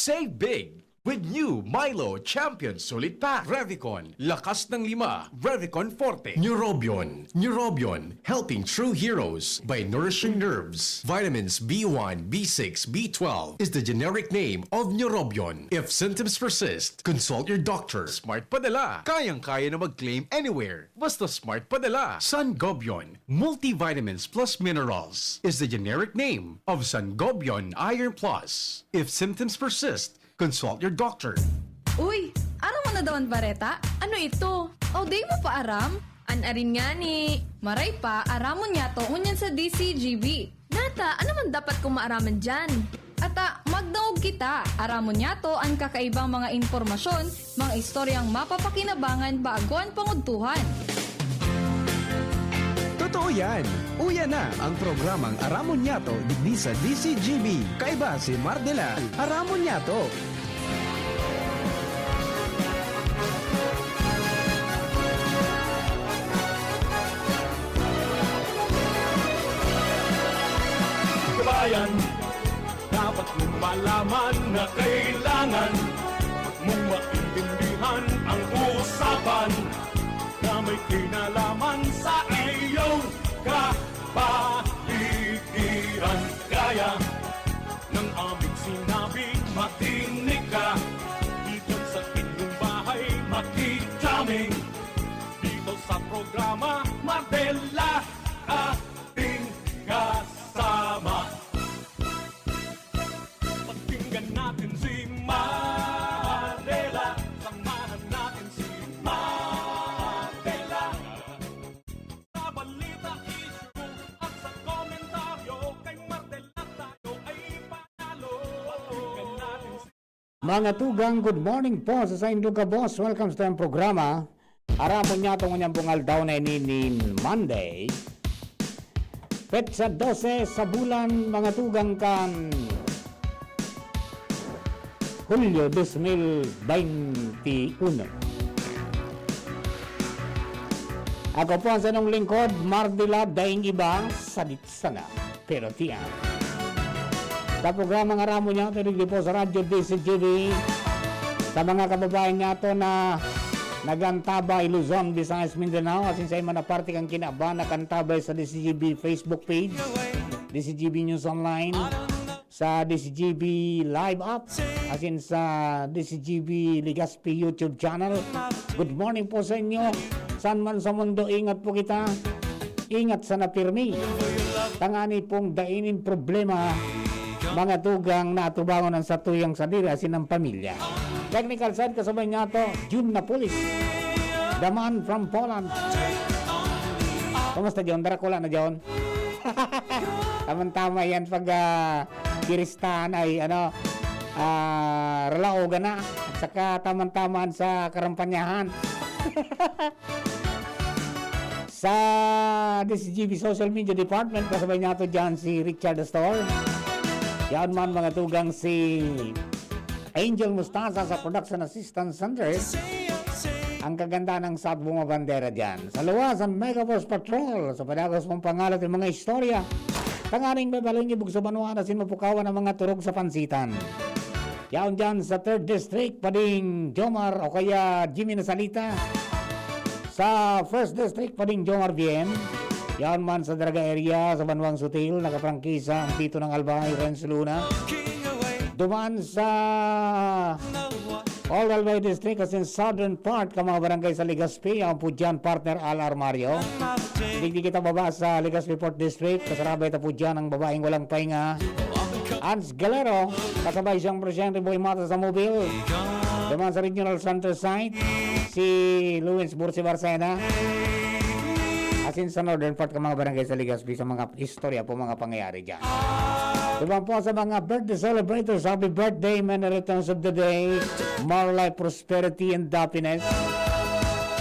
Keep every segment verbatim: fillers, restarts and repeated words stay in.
Save big with new Milo Champion Sulit Pack. Revicon, lakas ng lima. Revicon Forte. Neurobion, Neurobion, helping true heroes by nourishing nerves. Vitamins B one, B six, B twelve is the generic name of Neurobion. If symptoms persist, consult your doctor. Smart Padala, kayang-kaya na mag-claim anywhere. Basta Smart Padala. Sangobion, multivitamins plus minerals is the generic name of Sangobion Iron Plus. If symptoms persist, consult your doctor. Uy, aram mo na daw an bareta? Ano ito? O, di mo pa aram? An arin ngani. Maray pa, aramon niyato ngunyan sa D C G B. Nata, ano man dapat kong maaraman diyan? Ata, magdangog kita. Aramon niyato an kakaibang mga impormasyon, mga istoryang mapapakinabangan bago an pangudtuhan. Totoo yan! Uya na ang programang Aramon Niyato digdi sa D C G B. Kaiba si Mardela. Aramon Niyato! Kabayan, dapat mong malaman na kailangan mong maintindihan ang usapan na may kinalaman sa iyong kapaligiran. Kaya ng aming sinabi, makinig ka. Dito sa inyong bahay, makinig kami. Dito sa programa, Mardela, ating kasama. Pakinggan natin si Mardela. Samahan natin si Mardela. Sa balita, issue, at sa komentaryo, kay Mardela tayo ay panalo. Pakinggan natin si Mga tugang, good morning po sa saindong gabos. Welcome sa tayong programa. Aramon niyato ngunyan pong aldaw na ini nin Monday. Petsa dose sa bulan, mga tugang, kan Hulyo dos mil baynti uno. Ako po ang sanong lingkod, Mardela, daing iba, sadit sana. Pero tiyan. Sa programang Aramon Niyato, digdi po sa Radyo D C G B. Sa mga kababayan niyato na nag-antabay, Luzon, Visayas, Mindanao, asin sa iba na parte kan kinaban, nag-antabay sa D C G B Facebook page, D C G B News Online, sa D C G B Live app, asin sa D C G B Legazpi YouTube channel. Good morning po sa inyo. Saan man sa mundo, ingat po kita. Ingat sana pirmi. Tangani pong dai nin problema, mga tugang, na atubangon an satuyang sadiri asin an pamilya. Technical side, kasabay niyato, Jun Napoles. The man from Poland. Kumusta, John? Dracula na, John? Tamang-tama yan pag, ah, Kiristahan ay, ano, ah, ralaogan na. At saka tamang-tamaan sa karampanyahan. Sa D C G B Social Media Department, kasabay niyato diyan si Richard Astor. Yaon man, mga tugang, si Angel Mustasa sa Production Assistance Center. Ang kagandahan ng South Buma Bandera diyan. Sa luwas, ang Mega Force Patrol. Sa padagos mong pangalat yung mga istorya. Tanganing may balingibog sa banwa na sin mapukawan ang mga turog sa pansitan. Yaon dyan sa Third District, Pading Jomar o kaya Jimmy Nasalita. Sa First District, Pading Jomar Bien. Yaon man sa Daraga area, sa Banwang Sutil, nakaprangkisa ang Tito ng Albay, Renz Luna. Duman sa Old Albay District, as in southern part, ka mga barangay sa Legazpi, yaon po dyan, partner Al Armario. Digdi kita baba sa Legazpi Fourth District, kasarabay ta po dyan ang babaeng walang pahinga. Ans Galero, kasabay siyang Presidente Boy Mata sa Mobile. Duman sa Regional Center Site, si Luis Bursi Barcena. Asin sa northern part ka mga barangay sa Legazpi, sa mga istorya po, mga pangyayari dyan. Duman po sa mga birthday celebrators, happy birthday, many returns of the day, more life, prosperity, and happiness.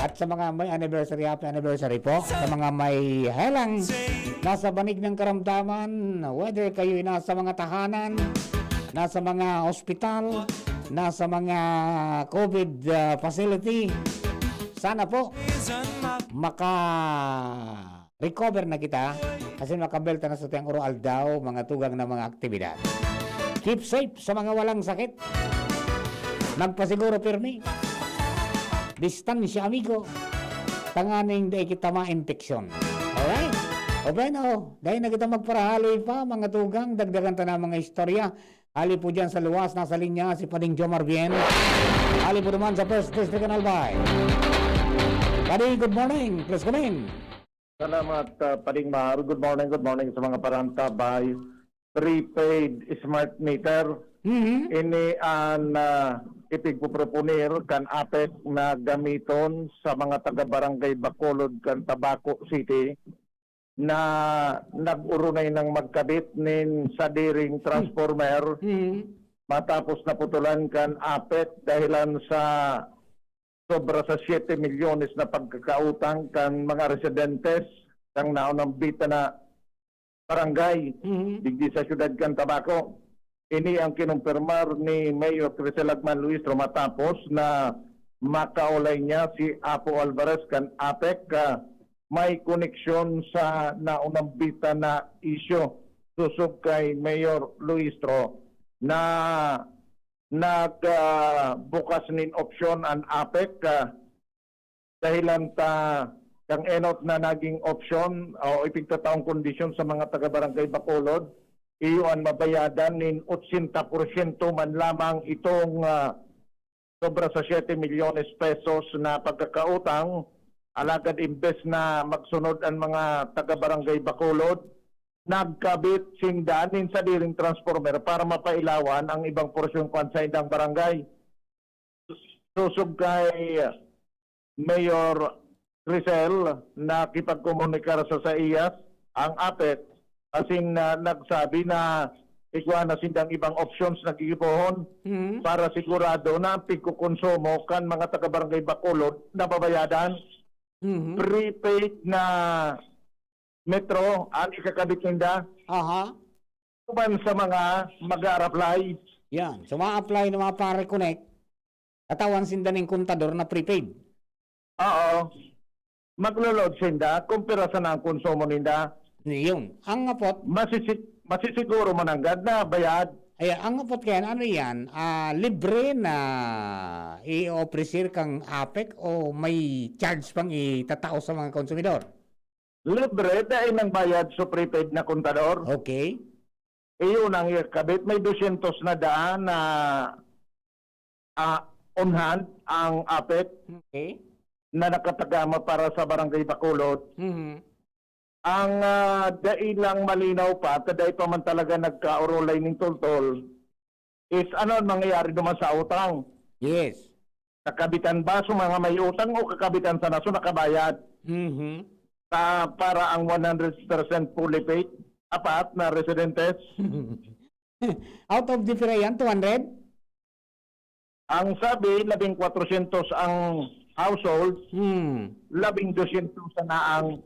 At sa mga may anniversary, happy anniversary po. Sa mga may helang, nasa banig ng karamdaman, whether kayo'y nasa mga tahanan, nasa mga ospital, nasa mga covid, ah, facility, sana po maka-recover na kita, asin makabelta na sa tiyang oro-aldaw, mga tugang na mga aktibidad. Keep safe sa mga walang sakit. Magpasiguro pirmi. Distansya, amigo. Tanganing dai kita ma-impeksyon. Alright? O bueno, dai na kita magparahaloy pa, mga tugang, dagdagan ta na mga istorya. Hali po dyan sa luwas, nasa linya si Pading Jomar Bien. Hali po naman sa First District kan Albay. Pading, good morning. Please come in. Salamat, ah, Pading Mar. Good morning, good morning sa mga parantabay. Prepaid smart meter. Mhm. Ini an, ah, ipigpoproponer kan APEC na gamiton sa mga taga-barangay Bacolod kan Tabaco City na nag-urunay nang magkabit nin sadiring transformer Mhm. matapos naputulan kan APEC dahilan sa sobra sa siyete milyones na pagkakautang kan mga residentes kan naunang bita na barangay Mhm. digdi sa siyudad kan Tabaco. Ini ang kinumpirmar ni Mayor Crisel Agman Luistro matapos na makaulay niya si Apo Alvarez kan APEC, ah, may koneksyon sa naunang bita na isyu. Sosog kay Mayor Luistro na nag, ah, bukas nin opsyon an APEC, ah, dahilan ta kan enot na naging opsyon o ipigtataong kondisyon sa mga taga-Barangay Bacolod, iyo an mabayadan nin otsenta porsyento man lamang itong, ah, sobra sa siyete milyones pesos na pagkakautang. Alagad imbes na magsunod an mga taga-Barangay Bacolod, nagkabit sinda nin sadiring transformer para mapailawan ang ibang porsyon kan saindang barangay. Sosog kay Mayor Crisel, nakipagkomunikar sa saiyas ang APEC, asin, ah, nagsabi na igwa na sindang ibang options na gigibohon Mhm. para sigurado na ang pigkokonsumo kan mga taga-Barangay Bacolod nababayadan. Mhm. Prepaid na metro ang ikakabit ninda. Aha. Uban sa mga mag-a-apply. Yan. So, ma-apply na mga pa-reconnect, tatawan sinda ning kontador na prepaid. Oo. Maglo-load sinda kung pira sana ang konsumo ninda. Yun. Ang apot Masisi-, masisiguro mananggad na bayad. Ayan, ang apot kaya, ano yan? Ah, libre na i-ofrecer kang APEC o may charge pang itatao sa mga konsumidor? Libre, dai nang bayad sa prepaid na kontador. Okay. Iyon ang ikakabit. May dosyentos na daan na, ah, on hand ang APEC Okay. na nakatagama para sa Barangay Bacolod. Mhm. Ang, ah, dai lang malinaw pa, ta dai pa man talaga nagkaorolay ning toltol, is ano ang mangyayari duman sa utang? Yes. Kakabitan ba sa mga may utang o kakabitan sana sa nakabayad? Mhm. Sa, para ang one hundred percent fully paid, apat na residentes? Out of the pira yan, two hundred? Ang sabi, labing kwatrosyentos ang household, Hmm. labing dosyentos na ang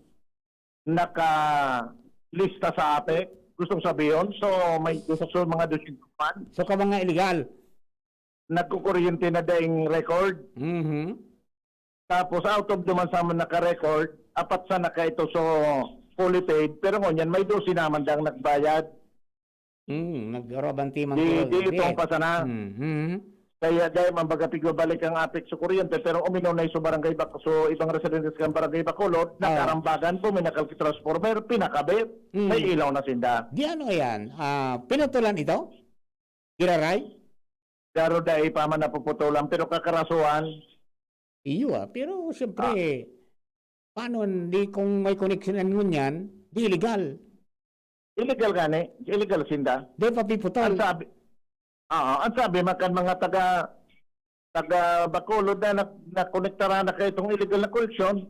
nakalista sa APEC. Gustong sabihin, so may So gusto mga dosyentos man. So, ka mga illegal? Nagkukuryente na daing record. Mhm. Tapos, out of duman sa mga naka-record, apat sana ka ito, so fully paid. Pero ngunyan, may dose naman dang nagbayad. Hmm, nag-, oro, abanti man Di, ko, di di. itong pa sana. Mhm. Kaya dahil man baga pigbabalik ang APEC sa kuryente, pero uminunay sa barangay Bac-, so ibang residentes kan barangay Bacolod, Ah. nakarambagan po, may nakalki transformer, pinakabit, Hmm. may ilaw na sinda. Di ano yan? Ah, pinutulan ito? Giraray? Pero dai pa man napuputulan, pero kakarasuhan. Iyo, ah, pero siyempre, Ah. paano hindi kung may connection an ngunyan, di illegal? Illegal gani, illegal sinda. Di pa piputol. Ang sabi, oo, ang sabi man kan mga taga, taga Bacolod na, na, nakonektaran na kayo itong illegal na koneksyon,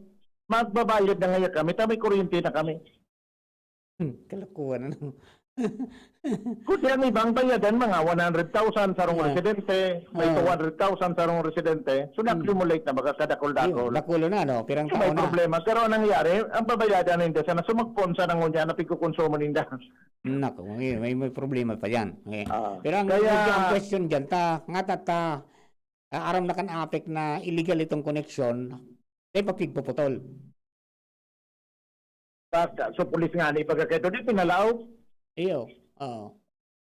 magbabayad na ngayon kami, ta may kuryente na kami. Hmm, kalokohan, ano? Kundi ang ibang bayadan, mga one hundred thousand sarong Ah. residente, may Ah. two hundred thousand sarong residente. So, Hmm. na-accumulate na baga kadakol-dakol. Yun, dakulo na, no? Pirang Yung may taon na. problema. Pero ang nangyari, ang babayadan ninda sana, sumagpon sana ngunyan na pigkukonsumo ninda. Nako, may, may, may problema pa yan. Eh, Ah. pero ang, Kaya ang question dyan, ta, nga ta, ta, ah, aram na kan APEC na illegal itong koneksyon, eh, papigpuputol. Basta, so, pulis nga ni pagkakito, di pinalaog. Iyo, oo.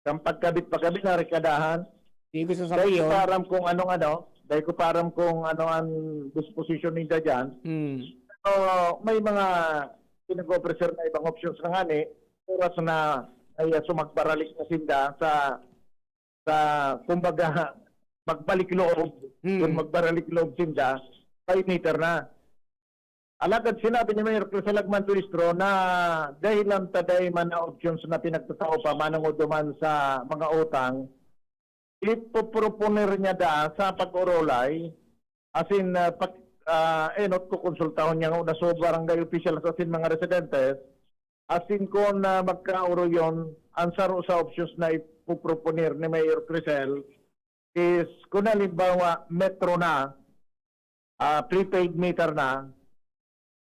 Kan pagkabit-pagkabit na rekadahan. Di ko Dahil ko sasabihin. pa aram kung anong ano, dahil ko pa aram kung ano ang disposition ninda dyan. Hmm. So, may mga pinag-offer na ibang options na nga ni, oras na ay uh, sumagbaralik na sinda sa, sa, kumbaga, magbalik loob. Hmm. Kung magbaralik loob sinda, five meter na. Alagad sinabi ni Mayor Criselagman Luistro na dahilan ta dai man na options na pinagtatao pa manongod duman sa mga utang, ipoproponer niya da sa pag-orolay, asin, ah, pag, ah, enot ko konsultahon niya nguna sa barangay officials asin mga residentes, asin kun, ah, magkaoroyon, ang saro sa options na ipoproponer ni Mayor Crisel is kun halimbawa metro na, ah, prepaid meter na,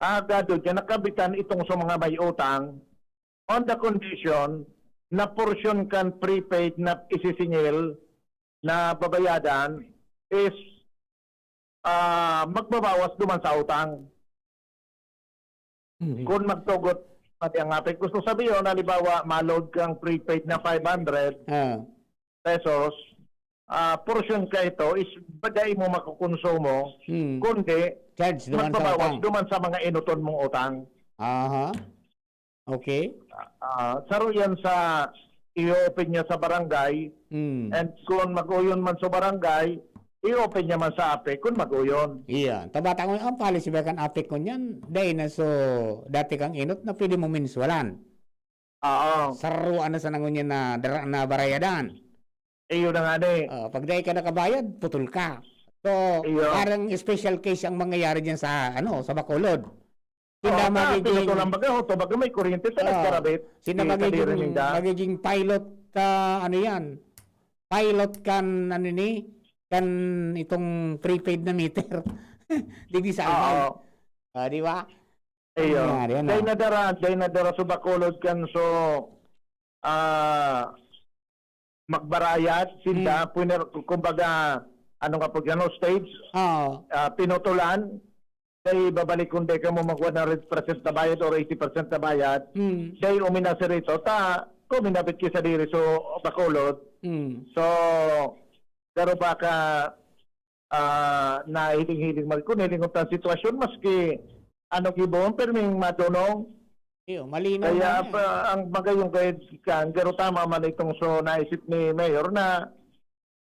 ah, gado dyan, nakabitan itong sa mga may utang on the condition na portion kan prepaid na isisingil na babayadan is, ah, magbabawas duman sa utang. Mhm. Kung magtugot pati ang apik. Gusto sabihin, halimbawa, ma-load kang prepaid na five hundred Ah. pesos, ah, portion ka ito is dai mo makukonsumo, Hmm. kundi Charge duman sa magbabawas utang. duman sa mga enoton mong utang. Aha. Okay. Ah, saro yan sa i-open niya sa barangay. Hmm. And kung mag-uyon man sa barangay, i-open niya man sa apik kung mag-uyon. Iya. Tabata ko, ang policy ba kan apik ko niyan? Dai na so, dati kang enot na pwede mo minswalan. Oo. Saruan na sa nangunyan na dara-, na barayadan. Eh, yun na nga na eh. Oh, pag dai ka nakabayad, putol ka. So, Iyo. parang special case ang mangyayari dyan sa, ano, sa Bacolod. Sinda Oo, ta, magiging pinutulan baga, ho, to baga may kuryente, ta Oo. nagkarabit. Sinda Di magiging, kadiri ninda. magiging pilot ka, ano yan? Pilot kan, ano ni? Kan itong prepaid na meter. Digdi sa Oo. Albay. Ah, di ba? Iyo. Ano yan, ano? Dahil nadara, dahil nadara sa Bacolod kan, so, ah, magbarayat, sinda, Hmm. puner-, kumbaga, ano nga po, ano, stage, Oo. ah, pinutulan, dai babalik kun dai ka mo mag one hundred percent na bayad or eighty percent na bayad, Hmm. dai uminasirito, ta, kuminabit ki sa diri, so, Bacolod. Hmm. So, garo baka, ah, nahiling-hiling mag-, kun hilingon ta ang sitwasyon, maski ano gibohon, pirming madunong. Iyo, malinaw Kaya na yan. pa, ang bagay yung kay kan, garo tama man itong so naisip ni Mayor na,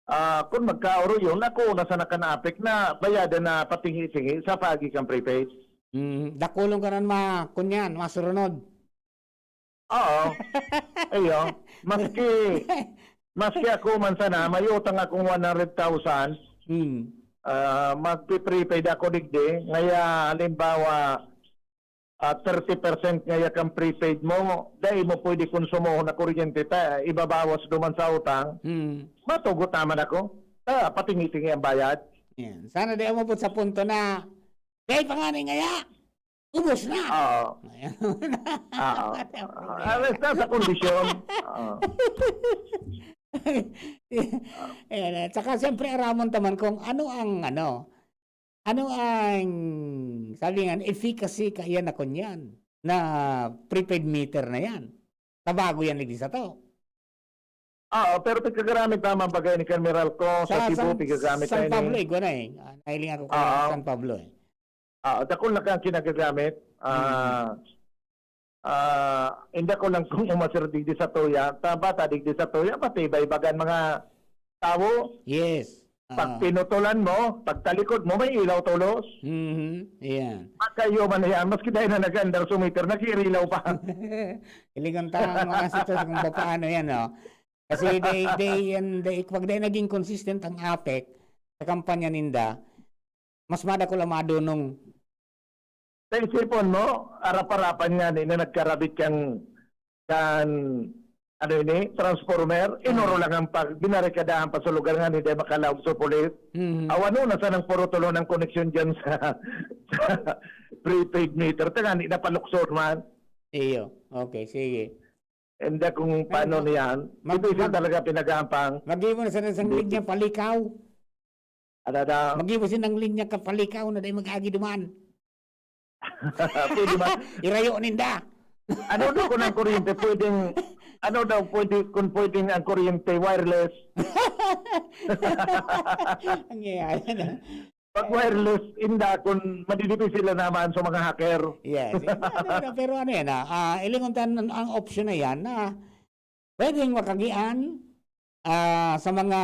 ah, kung magkaoro yun, ako na sana kanapik na bayadan na patingi-tingi sa paagi kan prepaid. Mm, dakulon ka na ma-, kunyan, masurunod. Oo. Iyo. Maski, maski ako man sana, may utang akong one hundred thousand. Hmm. Ah, magpi-prepaid ako digdi. Ngaya, halimbawa, ah, thirty percent ngaya kang prepaid mo, dai mo pwede konsumohon na kuryente ta, ibabawas duman sa utang. Hmm. Matugot naman ako. Ah, patingi-tingi ang bayad. Yan. Sana di umabot sa punto na, "Dai pa nga ni ngaya!" Ubos na. Oo. Ayan. Oo. Ayan ang problema. Ah, basta sa kondisyon. Oo. Ayan, at saka siyempre aramon ta man kung ano ang ano, ano ang, sabi nga, efficacy kaya na kunyan, na prepaid meter na yan. Tabago yan, digdi sato. Oo, pero pigkagaramit naman bagay ni Kan Meralco sa Sa Cebu, San, piggagamit San tayo Pablo, ni igwa na eh. Ah, nahiling ako kay Oo. San Pablo eh. Ah, dakul na kang kinagagamit. Ah, Mm. ah, hindi ko lang kung umasir digdi sa tuya. Ta-, bata digdi sa tuya, pati iba-iba gan mga tawo. Yes. Pag Ah. pinutulan mo, pagtalikod mo, may ilaw tulos. Mhm. Ayan. Makayo man na yan, maski dahil na nag-andar sumeter, nag-iirilaw pa. Iligon ta ang mga sitwasyon kung paano yan, no? Kasi they, they, yan, they, pag they naging consistent ang apek sa kampanya ninda, mas madakul ang madunong. Sa isipon mo, arap-arapan nga ni na nagkarabit kang, kan, ano ini, transformer, inoro Mm. lang ang pag-, binarikadahan pa sa lugar nga ni dahil makalaog sa pulis. Mm. Awan na sanang puro tulo ng koneksyon dyan sa, sa prepaid meter. Tangani, napaluksor man. Iyo. Okay, sige. Hindi kung Ay, paano ma-, niyan. mag-, Ito yung mag-, talaga pinag-aampang. Mag-iwan na sana sa Hindi. linya palikaw. Ano daw? Mag-iwan siya ng linya ka palikaw na dahil mag-agi duman. Pwede ba? Irayo ninda. Ano daw kung ang kuryente, pwedeng, Ano daw pwede, kung pwedeng ang kuryente, wireless? Ang nangyayari na. Pag wireless, inda kung madidipis sila naman sa mga hacker. Yes. Pero, pero ano yan, ah, ah, ilingon tan ang option na yan na pwedeng makagian ah, sa mga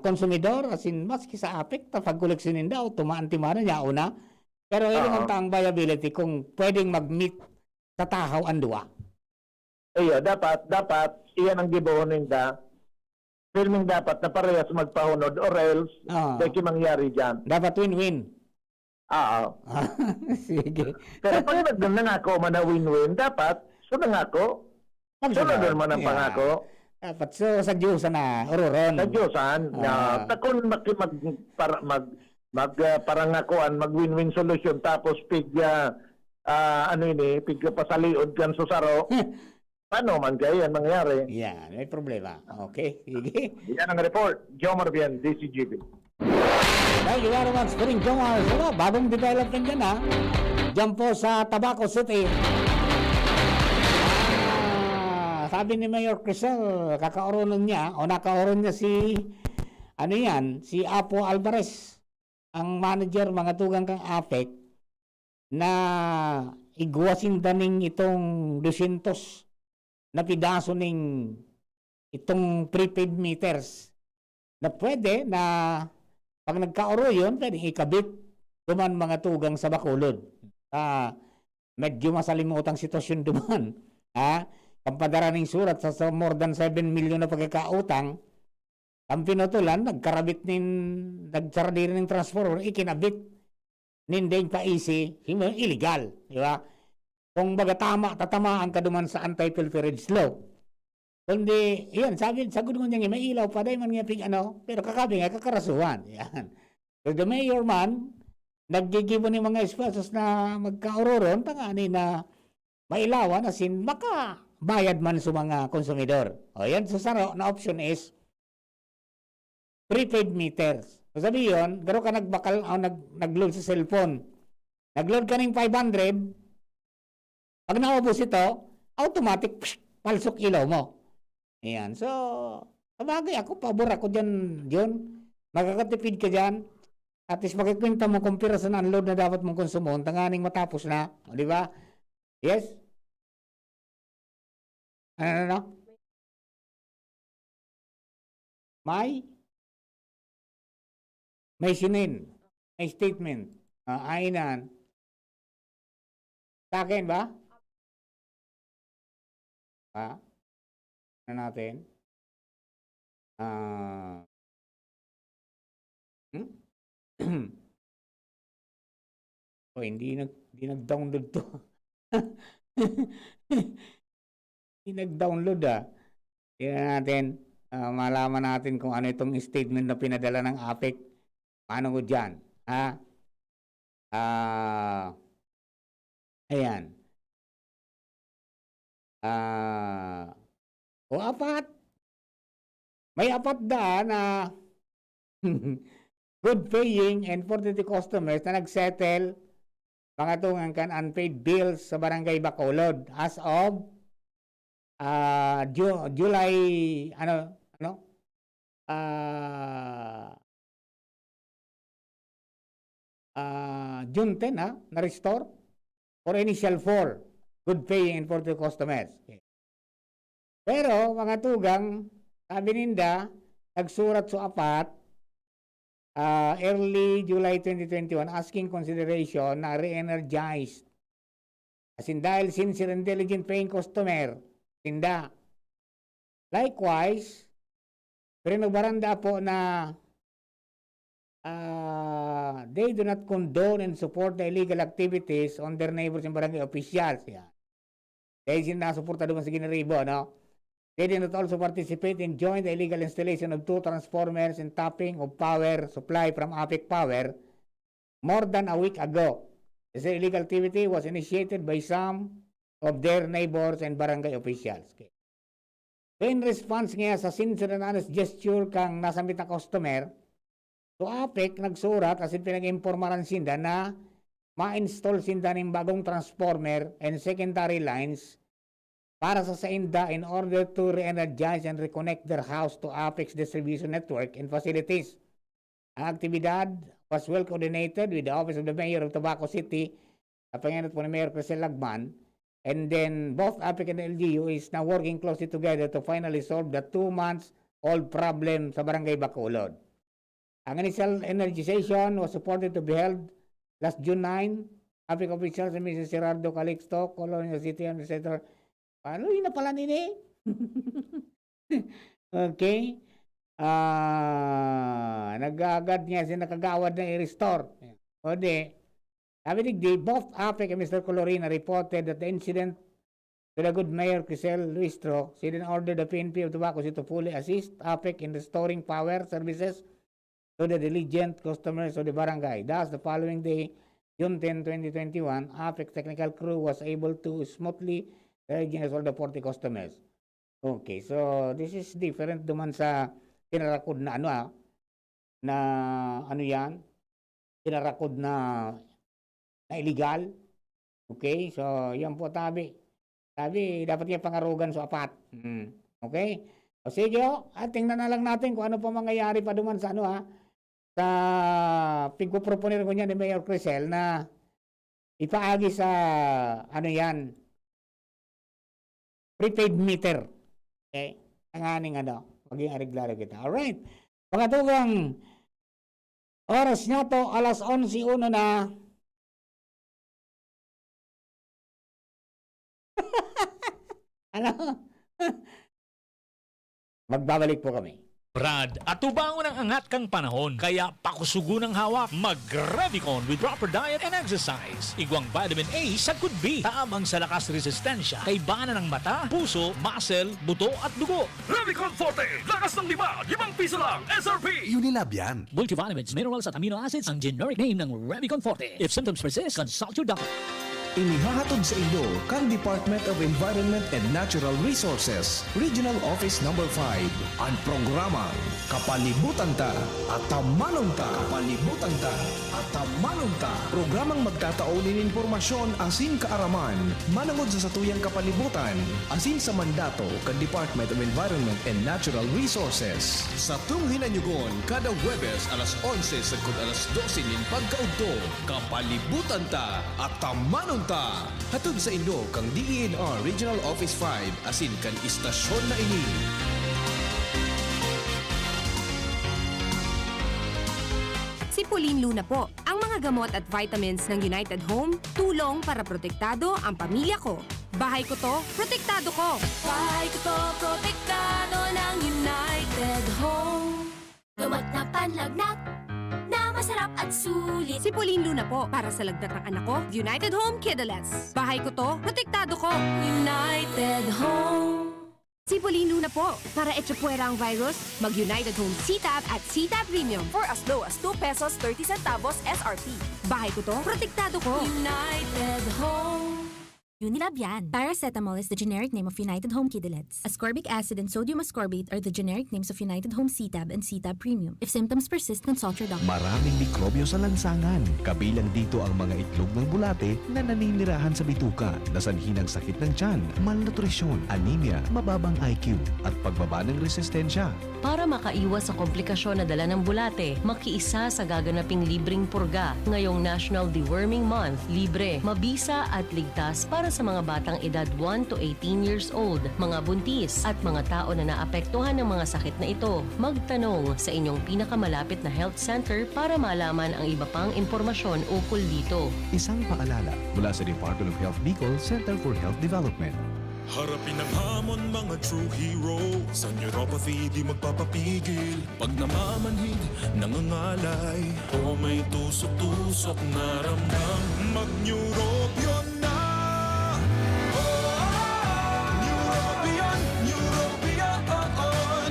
konsumidor, as in, maski sa APEC, ta pagkoleksyon ninda, o tumaan-timaan na niya una. Pero ilingon Oo. ta ang viability kung pwedeng mag-meet sa tahaw ang duwa. Iyo, dapat, dapat, iyan ang gibohon ninda. Pirming dapat na parehas magpahunod or else, Oo. dahil mangyari dyan. Dapat win-win. Oo. Sige. Pero pag nag- nangako man na win-win, dapat, so nangako, Magsunod. sunod naman ang Yeah. pangako. Dapat so sa Diyos na ururon. Sa Diyosan, na Ah. takon maki mag para mag mag ah, parangakuan, mag win-win solution, tapos pig ah, ah, ano ini, pig pasaliod kan susaro. Paano man kaya yan mangyari? Yan, may problema. Okay, sige. Yan ang report. Jomar Bien, D C G B. Thank you very much, Kuring Jomar. So, bagong development yan, ha? Diyan po sa Tabaco City. Ah, sabi ni Mayor Crisel, kakaoronon niya, o nakaoron niya si, ano yan, si Apo Alvarez, ang manager, mga tugang kang APEC, na igwa sinda ning itong dosyentos na pidaso ning itong prepaid meters na pwede na pag nagkaoroyon, pwede ikabit duman mga tugang sa Bacolod. Ah, medyo masalimuotang sitwasyon duman. Ha? Ang padara ning surat sa, sa more than seven million na pagkakautang, ang pinutulan, nagkarabit nin, nagsaradiri nin transformer, ikinabit nin deng paisi, himo illegal, di ba? Kung baga tama, tatama ang kaduman sa anti-pilferage law. Kundi, iyan, sabi, sagod mo niya, may ilaw pa, dahil man nga pig, ano, pero kakabi nga, kakarasuhan. Yan. So, the mayor man, naggigibo ni mga espastos na magkaororon, tangani na mailawan, asin makabayad man sa mga konsumidor. O, yan, sa saro na option is prepaid meters. So, sabi yun, garo ka nagbakal, o nag, nag-load sa cellphone. Nag-load ka ng five hundred, pag naubos ito, automatic, psh, palsok ilaw mo. Ayan. So, sabagay ako, pabor ako dyan, John. Makakatipid ka dyan. At least, makikwenta mo kung pira sa na-unload na dapat mong konsumohon, tanganing matapos na. O, di ba? Yes? Ano, ano, ano? May? May sinin. May statement. Ah, ainan. Sa akin ba? Ha? Ano natin? Ah. Hmm? O, hindi nag-, hindi nag-download to. Hindi nag-download, ah. Tingnan natin, ah, malaman natin kung ano itong statement na pinadala ng APEC. Paano ko dyan? Ha? Ah, ayan. Ah, o apat. May apat daan na good paying and forty-two customers na nag-settle, mga tungang kan unpaid bills sa Barangay Bacolod as of, ah, Ju-, July, ano, ano? Ah, ah, June ten, ha, na-restore for initial four good paying and forty customers. Pero, mga tugang, sabi ninda, nagsurat sa apat, ah, early July twenty twenty-one, asking consideration na re-energized. As in, dahil sincere and diligent paying customer, sinda. Likewise, pero nagbaranda po na, ah, they do not condone and support the illegal activities on their neighbors and barangay officials. Yan. Dahil sila nasuporta doon sa Giniribo, no? They did not also participate in join the illegal installation of two transformers and tapping of power supply from APEC Power more than a week ago. This illegal activity was initiated by some of their neighbors and barangay officials. Okay. So, in response nga sa sincere and honest gesture kang nasambit na customer, so APEC nagsurat asin pinag-impormaran sinda na ma-install sinda ning bagong transformer and secondary lines para sa sainda in order to re-energize and reconnect their house to APEC's distribution network and facilities. Ang aktibidad was well coordinated with the Office of the Mayor of Tabaco City, sa pangenot po ni Mayor Crisel Lagman, and then both APEC and L G U is now working closely together to finally solve the two months old problem sa Barangay Bacolod. Ang initial energization was supported to be held last June nine. APEC officials and Mister Gerardo Calixto, Colonel City Administrator. Paano yun na pala nini? Okay. Ah, nag-aagad nga si nakagawad na i-restore. O di, sabi digdi, both APEC and Mister Colorina reported that the incident to the good Mayor Crisel Luistro, she then ordered the P N P of Tabaco City to fully assist APEC in restoring power services to the diligent customers of the barangay. Thus, the following day, June ten, twenty twenty-one, APEC technical crew was able to smoothly resolve the forty customers. Okay, so this is different duman sa kinarakod na ano, ah, na ano yan, kinarakod na, na illegal. Okay, so yan po tabi. Sabi, dapat niya pangarugan sa apat. Mm. Okay? O sige, oh, at tingnan na lang natin kung ano pa mangyayari pa duman sa ano, ha, sa pigpoproponer ko niya ni Mayor Crisel na ipaagi sa, ano yan, prepaid meter. Okay? Tanganing ano, maging areglado kita. Alright. Mga tugang, oras niya to, alas onse uno na. Ano? Magbabalik po kami. Brad, atubangon ang angat kan panahon, kaya pakusugon ang hawak. Mag-Revicon with proper diet and exercise. Igwang vitamin A sagkod B, tabang sa lakas resistensya, kaibanan ng mata, puso, muscle, buto at dugo. Revicon Forte, lakas ng lima, limang piso lang, S R P. Unilab yan. Multivitamins, minerals at amino acids ang generic name ng Revicon Forte. If symptoms persist, consult your doctor. Inihahatod sa inyo kan Department of Environment and Natural Resources, Regional Office Number five, an programang Kapalibutan Ta, Atamanon Ta. Kapalibutan Ta, Atamanon Ta. Programang magtatao nin impormasyon asin kaaraman manongod sa satuyang kapalibutan asin sa mandato kan Department of Environment and Natural Resources. Satong hinanyugon kada Huwebes alas onse sagkod alas dose nin pagkaudto. Kapalibutan Ta, Atamanon Ta. Hatod sa inyo kan D E N R Regional Office five asin kan istasyon na ini. Sipulin Luna po. Ang mga gamot at vitamins ng United Home, tulong para protektado ang pamilya ko. Bahay ko to, protektado ko. Bahay ko to, protektado ng United Home. Gamot na panlagnat, na masarap at sulit. Sipulin Luna po, para sa lagnat ng anak ko, United Home Kidalets. Bahay ko to, protektado ko. United Home. Sipulin Luna po, para echapuwera ang virus, mag United Home C-Tab at C-Tab Premium. For as low as two pesos thirty centavos S R P. Bahay ko to, protektado ko. United Home. Unilab yan. Paracetamol is the generic name of United Home Kidalets. Ascorbic acid and sodium ascorbate are the generic names of United Home C-Tab and C-Tab Premium. If symptoms persist, consult your doctor. Maraming mikrobyo sa lansangan. Kabilang dito ang mga itlog ng bulate na naninirahan sa bituka, na sanhi ng sakit ng tiyan, malnutrisyon, anemia, mababang I Q, at pagbaba ng resistensya. Para makaiwas sa komplikasyon na dala ng bulate, makiisa sa gaganaping libreng purga ngayong National Deworming Month. Libre, mabisa at ligtas para sa mga batang edad one to eighteen years old, mga buntis, at mga tao na naapektuhan ng mga sakit na ito. Magtanong sa inyong pinakamalapit na health center para malaman ang iba pang impormasyon ukol dito. Isang paalala mula sa Department of Health Bicol, Center for Health Development. Harapin ang hamon, mga true hero. Sa neuropathy, di magpapapigil. Pag namamanhid, nangangalay, o may tusok-tusok na ramdam, mag-Neurobion na! Oh, Neurobion, Neurobion, oh, oh.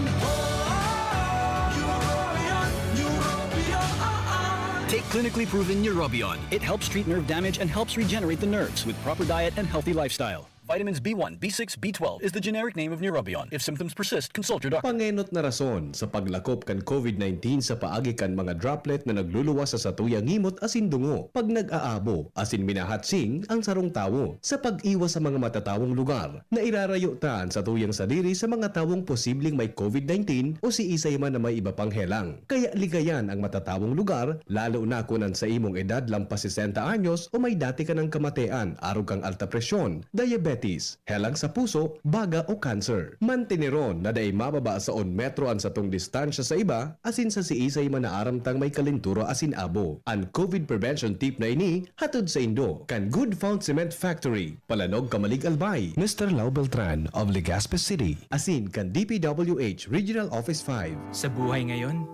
Neurobion, Neurobion, oh, oh. Take clinically proven Neurobion. It helps treat nerve damage and helps regenerate the nerves with proper diet and healthy lifestyle. Vitamins B one, B six, B twelve is the generic name of Neurobion. If symptoms persist, consult your doctor. Pangenot na rason sa paglakop kan COVID nineteen sa paagi kan mga droplet na nagluluwas sa satuyang ngimot asin dungo pag nag-aabo asin minahatsing ang sarong tawo. Sa pag-iwas sa mga matatawong lugar, nairarayo ta an satuyang sadiri sa mga tawong posibleng may COVID nineteen o siisay man na may iba pang helang. Kaya ligayan ang matatawong lugar, lalo na kun an saimong edad lampas sesenta anyos o may dati ka nang kamatean, arog kang alta presyon, diabetes, helang sa puso, baga o cancer. Manteneron na dai mababa sa un metro an satong distansya sa iba, asin sa siisay man na aram tang may kalentura asin abo. An COVID prevention tip na ini, hatod saindo kan Good Found Cement Factory, Palanog, Camalig, Albay. Mister Lau Beltran of Legazpi City. Asin kan D P W H Regional Office five. Sa buhay ngayon,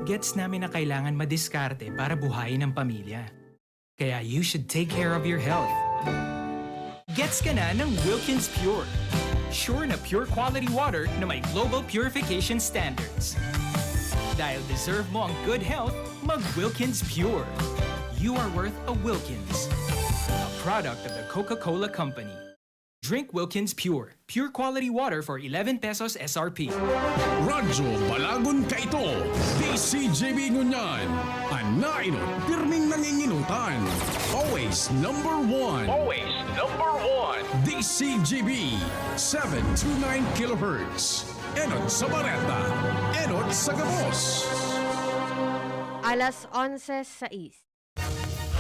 gets namin na kailangan madiskarte para buhayin ang pamilya. Kaya you should take care of your health. Gets ka na ng Wilkins Pure. Sure na pure quality water na may global purification standards. Dahil deserve mo ang good health, mag Wilkins Pure. You are worth a Wilkins. A product of the Coca-Cola Company. Drink Wilkins Pure. Pure quality water for eleven pesos S R P. Radyo Balagon Kaito, D C G B ngunyan. An nainot, pirming nanginginutan. Always number one. Always number one. D C G B, seven two nine kilohertz. Enot sa bareta, enot sa gabos. Alas onse sais.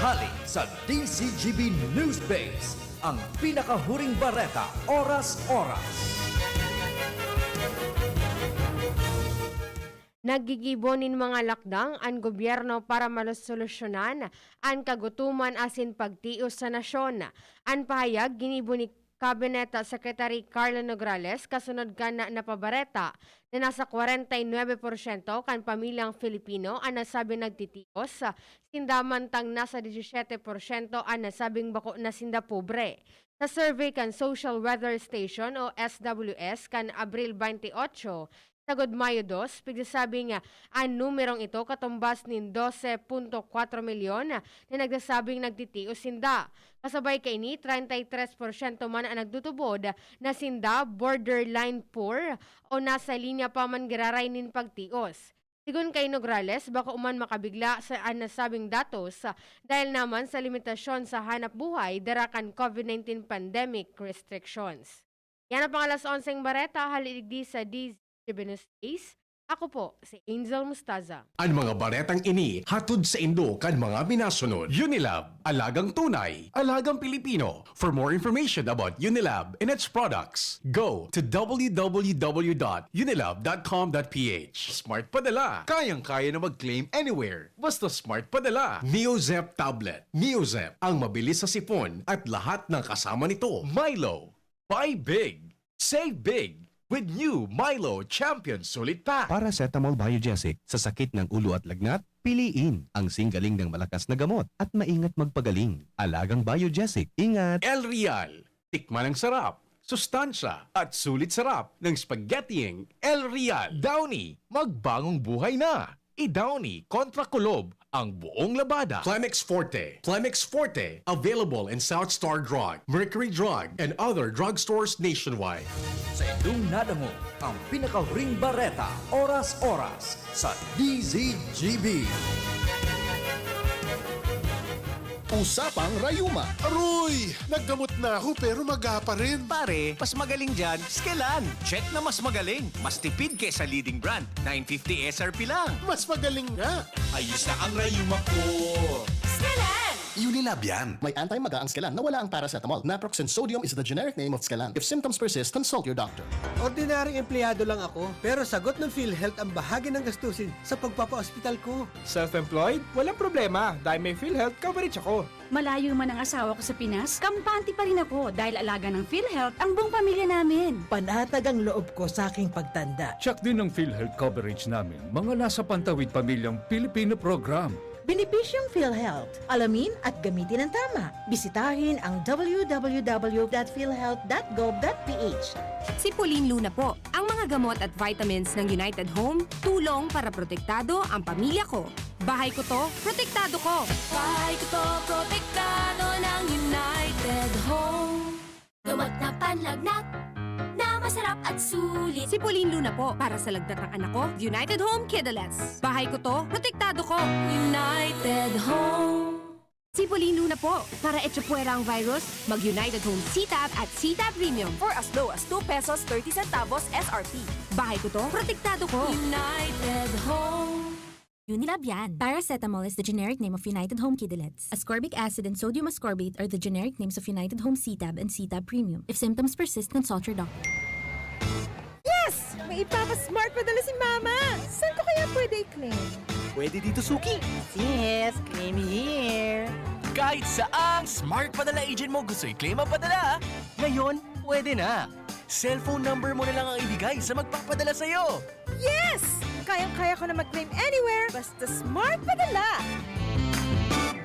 Hali sa D Z G B News Base, ang pinakahuring bareta, oras-oras. Naggigibo nin mga lakdang an gobyerno para masolusyonan an kagutoman asin pagtios sa nasyon. An pahayag ginibo ni Cabinet Secretary Carlo Nograles kasunod kan napabareta na nasa kwarenta y nuebe porsyento kan pamilyang Filipino an nasabing nagtitios sinda mantang nasa disyesiyete porsyento an nasabing bako na sinda pobre. Sa survey kan Social Weather Station o S W S kan Abril baynte otso, sagod Mayo dos, pigsasabing an numerong ito katumbas nin dose punto kwatro milyon na nagsasabing nagtitios sinda. Kasabay kaini, treinta y tres porsyento man an nagtutubod na sinda borderline poor o nasa linya pa man giraray nin pagtios. Sigon kay Nograles, bako man makabigla sa an nasabing datos dahil naman sa limitasyon sa hanap buhay dara kan COVID nineteen pandemic restrictions. Yan ang pang alas onseng bareta, hali digdi sa D Z G B News Days. Ako po, si Angel Mustaza. An mga baretang ini hatod saindo kan mga minasunod. Unilab, alagang tunay, alagang Pilipino. For more information about Unilab and its products, go to w w w dot unilab dot com dot p h. Smart Padala, kayang-kaya na mag-claim anywhere. Basta Smart Padala. Neozep Tablet. Neozep, ang mabilis sa sipon at lahat ng kasama nito. Milo, buy big, save big with new Milo Champion Sulit Pack. Paracetamol Biogesic, sa sakit ng ulo at lagnat, piliin ang singgaling ng malakas na gamot at maingat magpagaling. Alagang Biogesic, ingat! El Real, tikman ang sarap, sustansya at sulit sarap ng spaghettiing El Real. Downy, magbagong buhay na! I-Downy kontra kulob ang buong labada. Climex Forte. Climex Forte, available in South Star Drug, Mercury Drug, and other drugstores nationwide. Sa indong nadangog ang pinakahuring bareta, oras-oras sa D Z G B. Usapang Rayuma. Aroy! Naggamot na ako pero maga pa rin. Pare, mas magaling dyan, Skelan. Check na mas magaling. Mas tipid kesa leading brand. nine fifty S R P lang. Mas magaling nga. Ayos na ang rayuma ko. Skelan! Unilab yan. May anti-maga ang Skelan na wala ang paracetamol. Naproxen sodium is the generic name of Skelan. If symptoms persist, consult your doctor. Ordinaryong empleyado lang ako, pero sagot ng PhilHealth ang bahagi ng gastusin sa pagpapaospital ko. Self-employed? Walang problema dahil may PhilHealth coverage ako. Malayo man ang asawa ko sa Pinas, kampante pa rin ako dahil alaga ng PhilHealth ang buong pamilya namin. Panatag ang loob ko sa aking pagtanda. Check din ang PhilHealth coverage namin, mga nasa pantawid pamilyang Pilipino program. Benepisyong PhilHealth. Alamin at gamitin ang tama. Bisitahin ang w w w dot philhealth dot gov dot p h. Si Pauline Luna po. Ang mga gamot at vitamins ng United Home, tulong para protektado ang pamilya ko. Bahay ko to, protektado ko. Bahay ko to, protektado ng United Home. Gawat na panlagnat na masarap at sulit. Si Pauline Luna po, para sa lagnat ng anak ko, United Home Kidalets. Bahay ko to, protektado ko. United Home. Si Pauline Luna po, para echapuwera ang virus, mag United Home C-Tab at C-Tab Premium. For as low as two pesos thirty centavos S R P. Bahay ko to, protektado ko. United Home. Unilab yan. Paracetamol is the generic name of United Home Kidalets. Ascorbic acid and sodium ascorbate are the generic names of United Home C-Tab and C-Tab Premium. If symptoms persist, consult your doctor. Yes! May ipapa-smart padala si Mama! Saan ko kaya pwede i-claim? Pwede dito, Suki! Yes, claim here! Kahit saang smart padala agent mo gusto i-claim ang padala, ngayon, pwede na! Cellphone number mo na lang ang ibigay sa magpapadala sa'yo! Yes! Kayang-kaya ko na mag-claim anywhere, basta smart padala!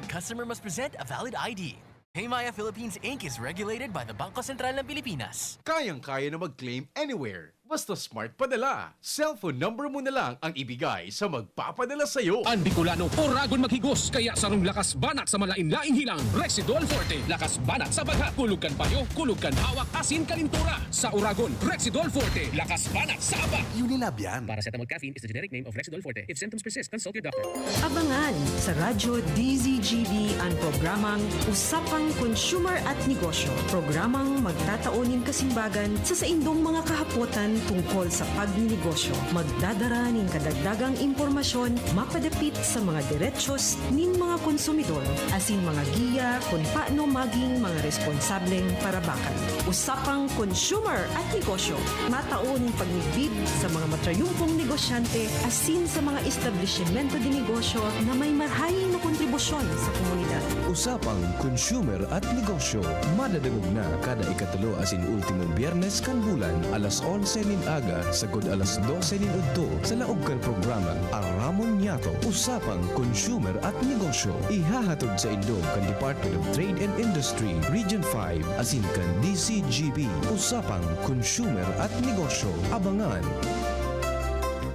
Customer must present a valid I D. Paymaya Philippines Inc is regulated by the Bangko Sentral ng Pilipinas. Kayang-kaya na mag-claim anywhere, basta smart padala. Cellphone number mo na lang ang ibigay sa magpapadala sa'yo. An Bicolano, oragon maghigos, kaya sarong lakas banat sa malain-laing hilang, Rexidol Forte. Lakas banat sa baghat, kulog kan payo, kulog kan hawak, asin kalintura. Sa oragon, Rexidol Forte, lakas banat sa aba. Unilab yan. Paracetamol caffeine is the generic name of Rexidol Forte. If symptoms persist, consult your doctor. Abangan sa Radyo D Z G B an programang Usapang Consumer at Negosyo. Programang magtatao nin kasimbagan sa saindong mga kahapotan tungkol sa pagninegosyo. Magdadara nin kadagdagang impormasyon mapadapit sa mga derechos nin mga konsumidor, asin mga giya kun paano maging mga responsableng parabakan. Usapang Consumer at Negosyo, matao nin pagmidbid sa mga matrayumpong negosyante asin sa mga establisimento de negosyo na may marahay na kontribusyon sa komunidad. Usapang Consumer at Negosyo, madadangog na kada ikatulo asin ultimong Biyernes kan bulan, alas onse nin aga sagkod alas dose nin udto, sa laog kan programang Aramon Niyato, Usapang Consumer at Negosyo. Ihahatod saindo kan Department of Trade and Industry, Region five, asin kan D Z G B, Usapang Consumer at Negosyo. Abangan!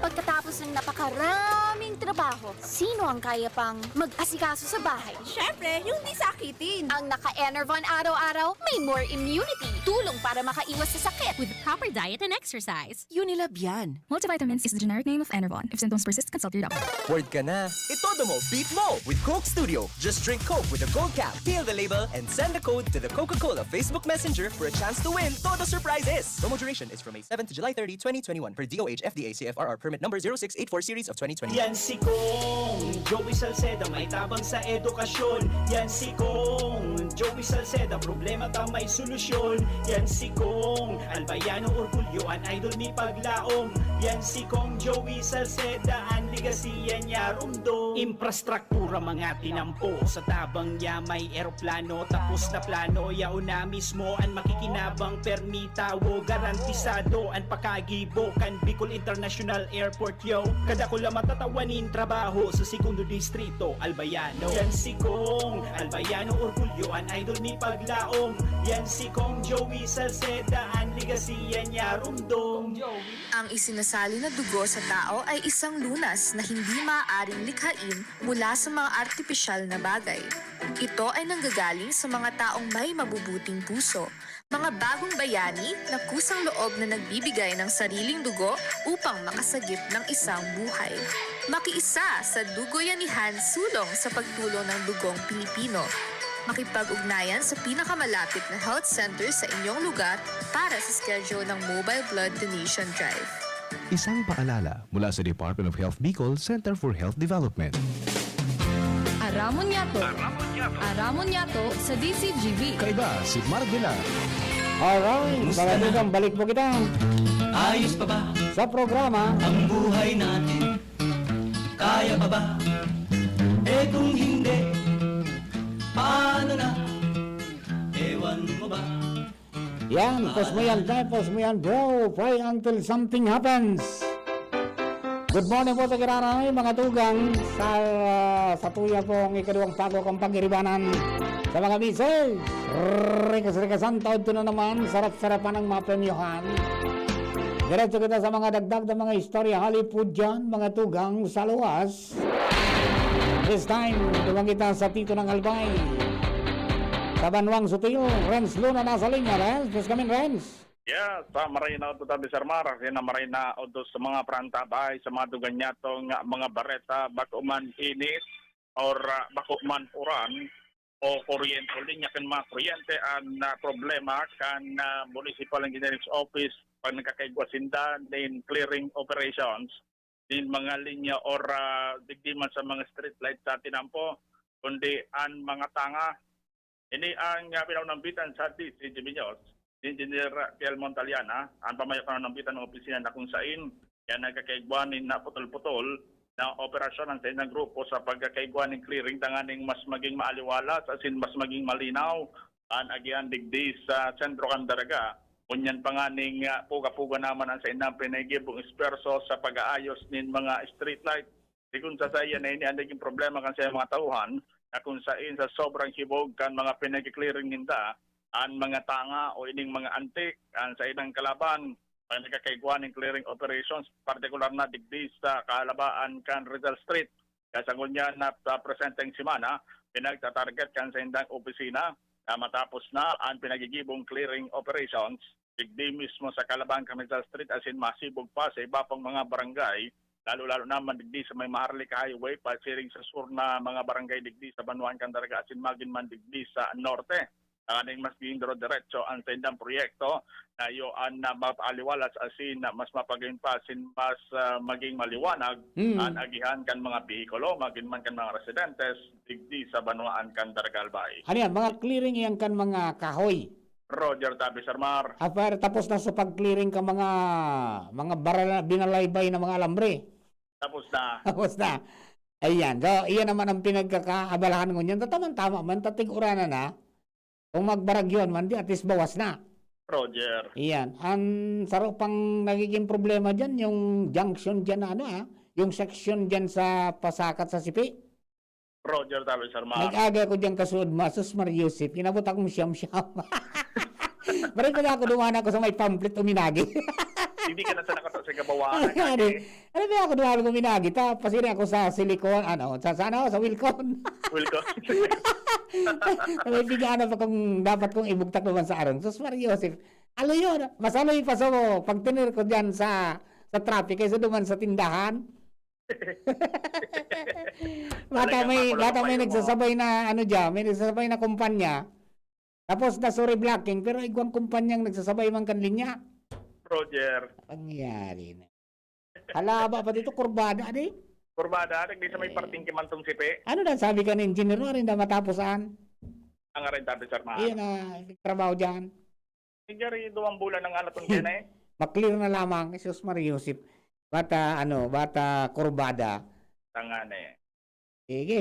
Pagkatapos ng napakaraming trabaho, sino ang kaya pang mag-asikaso sa bahay? Siyempre, yung di sakitin. Ang naka-Enervon araw-araw, may more immunity. Tulong para makaiwas sa sakit. With proper diet and exercise. Unilab yan. Multivitamins is the generic name of Enervon. If symptoms persist, consult your doctor. Bored ka na? Itodo mo, beat mo! With Coke Studio, just drink Coke with a gold cap, peel the label, and send the code to the Coca-Cola Facebook Messenger for a chance to win Todo Surprises! Promo duration is from May seven to July thirty, twenty twenty-one, per D O H, F D A, C F R R permit number zero six eight four series of twenty twenty. Yan si Kong Joey Salceda, may tabang sa edukasyon. Yan si Kong Joey Salceda, problema ta may solusyon. Yan si Kong Albayano Orgulyo, an idol mi paglaom. Yan si Kong Joey Salceda, an legacy yan niya rumdom. Infrastruktura mga tinampo, sa tabang niya may eroplano, tapos na plano, yaon na mismo an makikinabang, permi tawo, garantisado an pakagibo kan Bicol International Airport, yo. Kadakula matatawan nin trabaho sa Segundo Distrito, Albayano. Yan si Kong Albayano Orgulyo, an idol mi paglaom. Yan si Kong Joey Salceda, an legacy yan niya rumdom. Ang isinasalin na dugo sa tao ay isang lunas na hindi maaaring likhain mula sa mga artipisyal na bagay. Ito ay nanggagaling sa mga taong may mabubuting puso, mga bagong bayani na kusang loob na nagbibigay ng sariling dugo upang makasagip ng isang buhay. Makiisa sa Dugoyanihan Sulong sa pagtulong ng dugong Pilipino. Makipag-ugnayan sa pinakamalapit na health center sa inyong lugar para sa schedule ng Mobile Blood Donation Drive. Isang paalala mula sa Department of Health Bicol Center for Health Development. Aramon Yato. Aramon Yato sa D Z G B. Kaiba si Marvela. Alright, mga tugang, balik po kita. Ayos pa ba? Sa programa. Ang buhay natin, kaya pa ba? Eh kung hindi, paano na? Ewan mo ba? Yan, pause mo yan, pre, pause mo yan, bro. Pray until something happens. Good morning po sa giraray, mga tugang. Sa, sa tuya pong ikaduwang pako kong pagiribanan. Sa mga misis, rikas-rikasan, taod ko na naman, sarap-sarapan ang mga premyohan. Diretso kita sa mga dagdag na mga istorya, hali po dyan, mga tugang, sa luwas. This time, duman kita sa Tito ng Albay. Sa Banwang Sutil, Renz Luna nasa linya. Renz, please come in, Renz. Yes, sa Marina Auto tabi, Sir Mar. Yan ang Marina Auto sa mga pranta, bahay, sa mga dugan niya, tong, ah, mga bareta, bako man init, or, ah, bako man uran, o kuryente, o linya kan mga kuryente, ang, ah, problema kan, ah, Municipal Engineering Office pag nagkakaigwa sinda nin clearing operations, nin mga linya or, ah, digdi man sa mga street light sa tinampo, kundi an mga tanga. Ini ang, ah, pinanambitan sa D C G B News, Engineer Piel Montaliana, ang pamayo pananambitan ng opisina na kung sain yan nagkakaigwa nin naputol-putol na operasyon ang saindang grupo sa pagkakaigwa nin clearing tanganing mas maging maaliwalas asin mas maging malinaw an agihan digdi sa sentro kan Daraga. Ngunyan pa nganing, ah, puga-puga naman ang saindang pinagibong espuwerso sa pag-aayos nin mga street light. Sigon sa saiya na ini ang naging problema kan saiyang mga tauhan, na kun sain sa sobrang hibog kan mga pinag-clearing ninda, an mga tanga o ining mga antik, an saindang kalaban, ang nagkakaigwa nin clearing operations, partikular na digdi sa kahalabaan kan Rizal Street. Kaya sa ngunyan na sa presenteng semana, pinagtatarget kan saindang opisina na matapos na an pinagigibong clearing operations, digdi mismo sa kahalabaan kan Rizal Street asin masibog pa sa iba pang mga barangay, lalo-lalo na man digdi sa may Maharlika Highway, pasiring sa sur na mga barangay digdi sa banwaan kan Daraga asin magin man digdi sa norte. Tanganing mas maging dire-diretso an saindang proyekto, na iyo an, ah, mapaaliwalas asin mas mapagayon pa asin mas, ah, maging maliwanag Mm. an agihan kan mga behikulo, magin man kan mga residentes, digdi sa banwaan kan Daraga, Albay. Ano yan? Mga clearing yan kan mga kahoy? Roger tabi, Sir Mar. Ah, pero tapos na sa pag-clearing ka mga, mga barala-, binalaybay na mga alambre? Tapos na. Tapos na. Ayan. So, iyan naman ang pinagkakaabalahan ngunyan. Tatamang-tama man, tatig-uranan na. Kung magbaragyo man, di at least bawas na. Roger. Iyan. Ang saro pang nagiging problema dyan, yung junction dyan na ano, ah, yung section dyan sa pasakat sa Sipi. Roger tabi, Sir Mar. Nag-aga ako diyan kasuod mo, sus, Mar Joseph, inabot akong siyam-siyam. Balik ko na ako, dumaan ako sa may pamphlet, uminagi. Hindi ka na sa nakato sa kabawahan, Ay, agi. Ano ba ako, dumaan ako, uminagi, ta, pasiring ako sa Silicon, ano, sa, sa ano, sa Wilcon. Wilcon. May pigana pa kung dapat kong ibugtak naman sa arong. Sus, Mar Joseph, aloy yun, mas aloy pa sa pagtinir ko diyan sa, sa traffic kaysa duman sa tindahan. Bata Talagang may, makulog bata ang may payo mo. Nagsasabay na, ano diyan, may nagsasabay na kumpanya. Tapos na sorry blocking, pero igwang kumpanyang nagsasabay man kan linya. Roger. Pangyari na. Halaba pa dito, kurbada, di? Kurbada, di sa may Eh. Parting Kimantong Sipi. Ano na sabi ka ni Engineer Rory na matapos saan? Ang arentado, sir, ma. Iyon na, trabaho dyan. Sigari, duwang bulan ang alat ng Hmm. tiyan, eh. Maklear na lamang, Jesus Maria Joseph. Bata, ano, bata, kurbada. Tanga na, eh. Sige.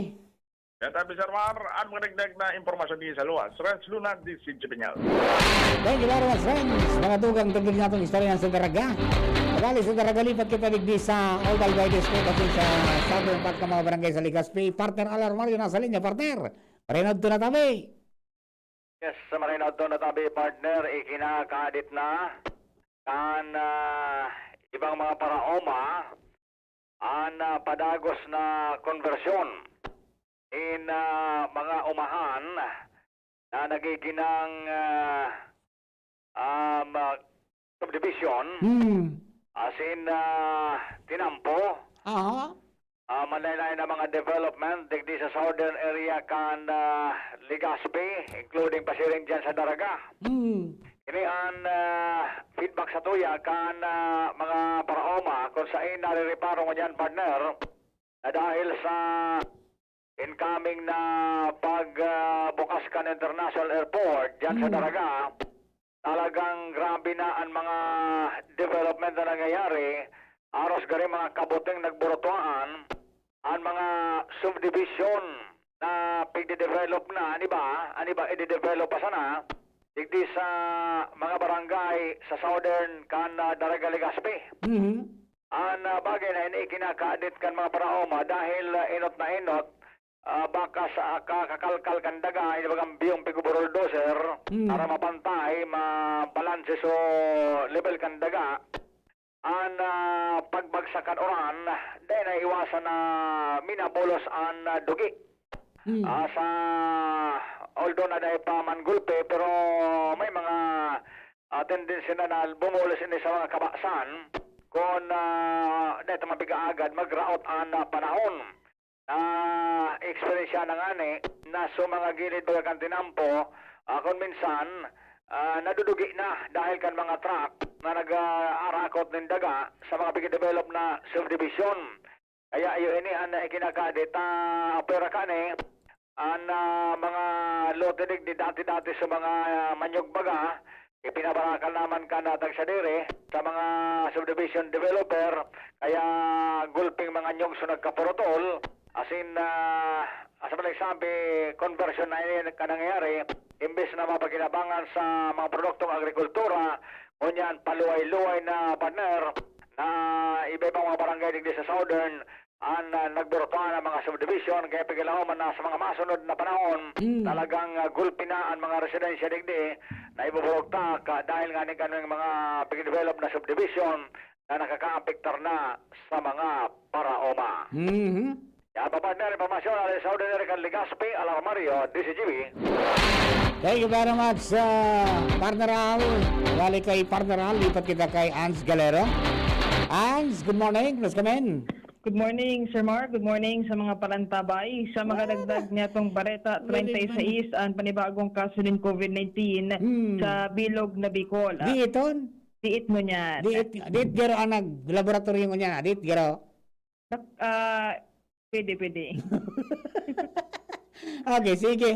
Kaya tabi, Sir Mar, ang mga dagdag na impormasyon di sa luwas. Renz Luna, D C G P News. Thank you very much, friends. Mga dugang dagdag natong istorya sa Daraga. Bali sa Daraga, lipat kita digdi sa Old Albay District at sa Southern Park ng mga barangay sa Legazpi. Partner Alar Mario, nasa linya, partner. Parinod to na tabi. Yes, sa Marinao to na tabi, partner, ikinakadit na kan, ah, ibang mga paraoma an, ah, padagos na konbersyon in, ah, mga umahan na nagiginang, ah, um, ah, subdivision, Hmm. as in, ah, tinampo. Aha. Ah, manlaen-laen na mga development digdi sa southern area kan, ah, Legazpi, including pasiring diyan sa Daraga. Hmm. Ini an, ah, feedback sa tuya kan, ah, mga paraoma kung sain narireparo ngunyan, partner, na dahil sa incoming na pag, ah, bukas kan International Airport diyan sa Hmm. Daraga, talagang grabe na an mga development na nangyayari. Aros gari mga kabuting nagburutuaan, an mga subdivision na pigde-develop na, an iba, an iba ide-develop pa sana, digdi sa mga barangay sa southern kan, ah, Daraga, Legazpi. Mhm. An, ah, bagay na ini ikinakadit kan mga paraoma dahil, ah, enot na enot, ah, baka sa kakakalkal kan daga, ini bagang biyong pigbubulldozer, Hmm. para mapantay, mabalanse so level kan daga. An, ah, pagbagsak kan uran, dai naiwasan na minabulos an, ah, dugi. Hmm. Ah, sa, although na dai pa man gulpi, pero may mga, ah, tendency na, na bumulos ini sa mga kabasan kung, ah, dai ta mapiga agad, magraot an, ah, panahon. Na eksperyensya na ngani na sa mga gilid baga kan tinampo, ah, kung minsan, ah, nadudugi na dahil kan mga truck na nag-aarakot nin daga sa mga pigdevelop na subdivision. Kaya iyo ini an ikinakadi ta, apwera kani, an, ah, mga lote digdi dati-dati sa mga, ah, manyog baga, ipinabarakal naman kan tagsadiri sa mga subdivision developer, kaya gulping mga nyog so nagkapurutol, asin, ah, asa man nagsabi, conversion na ini ka nangyayari, imbes na mapakinabangan sa mga produktong agrikultura, ngunyan paluway-luway na, partner, na iba-ibang mga barangay digdi sa Southern, an, ah, nagburutuan ang mga subdivision, kaya pigalaom man na sa mga masunod na panahon, Mm. talagang, ah, gulpi na ang mga residensya digdi na ibuburugtak, ah, dahil nga ni kanong mga pigdevelop na subdivision na nakakaapektar na sa mga paraoma. Mhm. Yan po, partner, impormasyon, alis sa ordinary kan Legazpi, Alarmario, D C G B. Thank you very much, ah, Partner Al. Balik kay Partner Al, lipat kita kay Ans Galero. Ans, good morning. Please come in. Good morning, Sir Mar. Good morning sa mga palantabay. Sa makadagdag niya tong bareta, Wala treinta y seis ang panibagong kaso nin COVID nineteen Hmm. sa bilog na Bicol. Ah, Di iton? Diit mo niyan. Diit, diit garo ang naglaboratoryo ngunyan, ah. Diit garo. Nak-, ah, pwede, pwede. Okay, sige.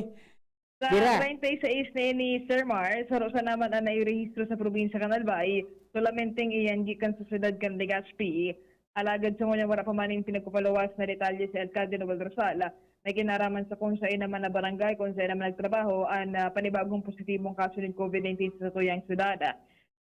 Sa Dira. treinta y seis na ini, Sir Mar, saro sa naman ang nairehistro sa probinsya kan Albay, solamente iyan gikan sa syudad kan Legazpi. Alagad sa ngunyan wala pa man nin pinagpapaluwas na detalye si Alkalde Noel Rosal, may kinaraman sa kung saen naman na barangay, kung saen naman nagtrabaho an, ah, panibagong positibong kaso nin COVID nineteen sa satuyang syudad.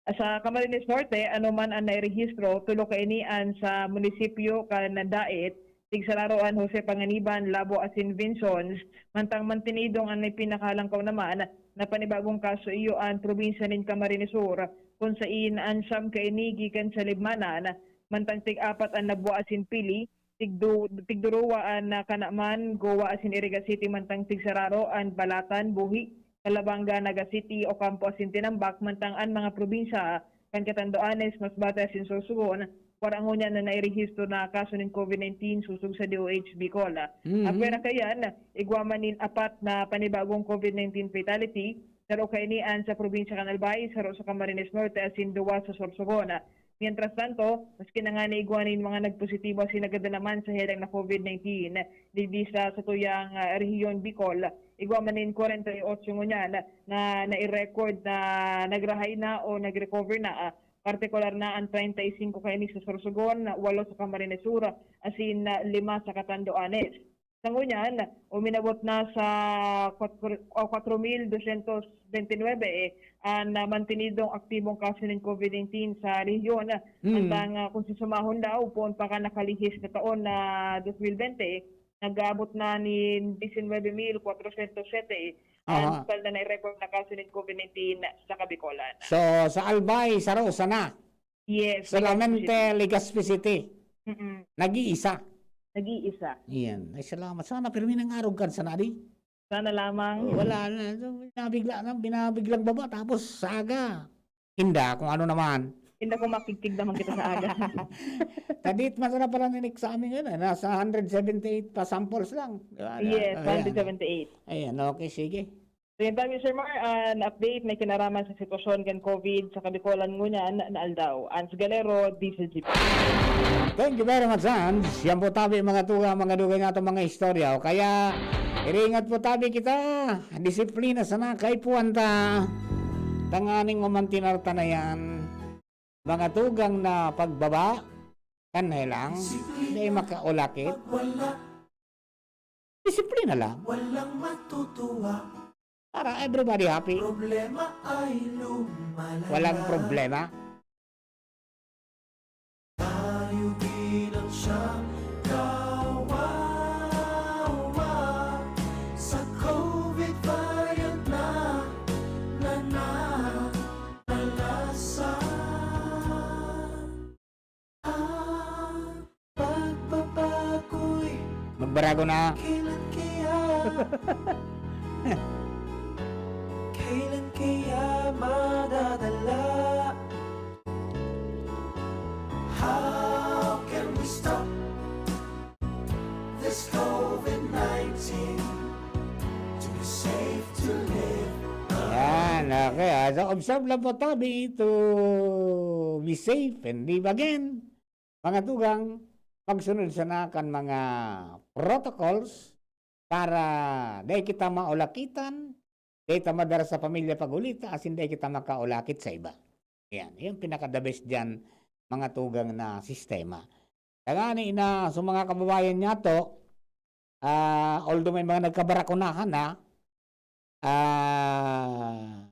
Sa Camarines Norte, anoman an nairehistro, tulo kaini an sa munisipyo kan Daet, tigsararo an Jose Panganiban, Labo asin Vinzons, mantang mantinidong an may pinakalangkaw naman na panibagong kaso iyo an probinsya nin Camarines Sur, kun sain an siyam kaini gikan sa Libmanan, mantang tig-apat an Labuan asin Pili, tigdu-, tigduruwa an, ah, Canaman, Goa asin Iriga City, mantang tigsararo an Balatan, Buhi, Calabanga, Naga City, Ocampo asin Tinambac, mantang an mga probinsya kan Catanduanes, Masbate asin Sorsogon, wara ngunyan na nairehistro na kaso nin COVID nineteen sosog sa D O H Bicol. Mhm. Apwera kaiyan, igwa man nin apat na panibagong COVID nineteen fatality, saro kaini an sa probinsya kan Albay, saro sa Camarines Norte asin duwa sa Sorsogon. Mientras tanto, maski na ngani igwa nin mga nagpositibo asin nagkadanaman sa helang na COVID nineteen digdi sa satuyang, ah, rehiyon Bicol, igwa man nin kwarenta y otso ngunyan na nai-record na nagrahay na o nag-recover na, ah, partikular na an treinta y cinco kaini sa Sorsogon, walo sa Camarines Sur, asin, ah, lima sa Catanduanes. Sa ngunyan, uminabot na sa kwatro, o, kwatro mil dosyentos bente nuebe an, ah, mantinidong aktibong kaso nin COVID nineteen sa rehiyon. Hmm. Mantang, ah, kung susumahon daw, poon pa kan nakalihis na taon na dos mil bente, nag-aabot na nin disinwebe mil kwatrosyentos siyete an Aha. total na nai-record na kaso nin COVID nineteen sa Kabikolan. So, sa Albay, saro sana? Yes, Solamente Legazpi City. Legazpi City. Mm-mm. Nag-iisa. Nag-iisa. Iyan. Ay, salamat. Sana pirmi nang arog kan sana, di? Sana lamang. Oh, wala na. So, binabigla na, binabiglang baba, tapos sa aga, inda, kung ano naman. Inda kung makigkig naman kita sa aga. Tadit, masarap pala ng exam ngayon, eh. Nasa hundred seventy-eight pa samples lang. Di ba? Yes, Ayan. hundred seventy-eight. Ayan, okay, sige. Sa gintong, Sir Mar, an update na kinaraman sa sitwasyon kan COVID sa Kabikolan ngunyan na aldaw. Ans Galero, D Z G P. Thank you very much, Ans. Yan po tabi, mga tugang, mga dugay na itong mga istorya. O kaya, iringat po tabi kita. Disiplina sana, kaipuhan ta. Tanganing mamantinar ta na yan. Mga tugang na pagbaba, kanay lang, di makaulakit. Disiplina lang. Walang matutuwa. Para everybody happy. Problema ay lumalala. Walang problema. Tayo din ang siyang kawawa sa COVID variant na nananalasan. Ang pagbabago'y Magbarago na. Kilakiyaw. Kailan kaya madadala? How can we stop this COVID nineteen? To be safe, to live. Yan, okay. Ah, so, observe lang po tabi to be safe and live again. Mga tugang, pagsunod sana kan mga protocols para dai kita maulakitan, dai ta madara sa pamilya pag-uli ta, asin dai kita makaulakit sa iba. Yan, yung pinaka-the best dyan, mga tugang na sistema. Tangani na sa mga kababayan niya to, ah, although may mga nagkabarakunahan na, ah,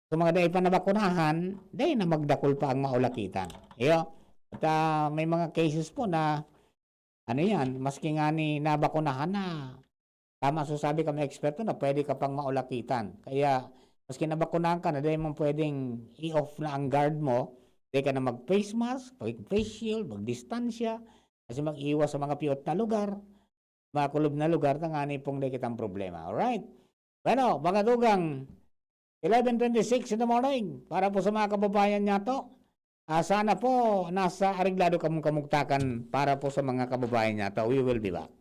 sa mga dai pa nabakunahan, dai na magdakul pa ang maulakitan. Iyo. At ah, may mga cases po na, ano yan, maski nga ni nabakunahan na, tama so sabi ka mga eksperto na pwede ka pang maulakitan. Kaya, maski nabakunahan ka na, dai mo pwedeng i-off na ang guard mo, dai ka na mag-face mask, mag-face shield, magdistansya, kasi mag-iwas sa mga piot na lugar, mga kulob na lugar, tangani pong dai kitang problema. Alright? Bueno, mga tugang, eleven twenty-six in the morning, para po sa mga kababayan niya to. Ah, sana po nasa areglado kamong kamugtakan para po sa mga kababayan niya to. We will be back.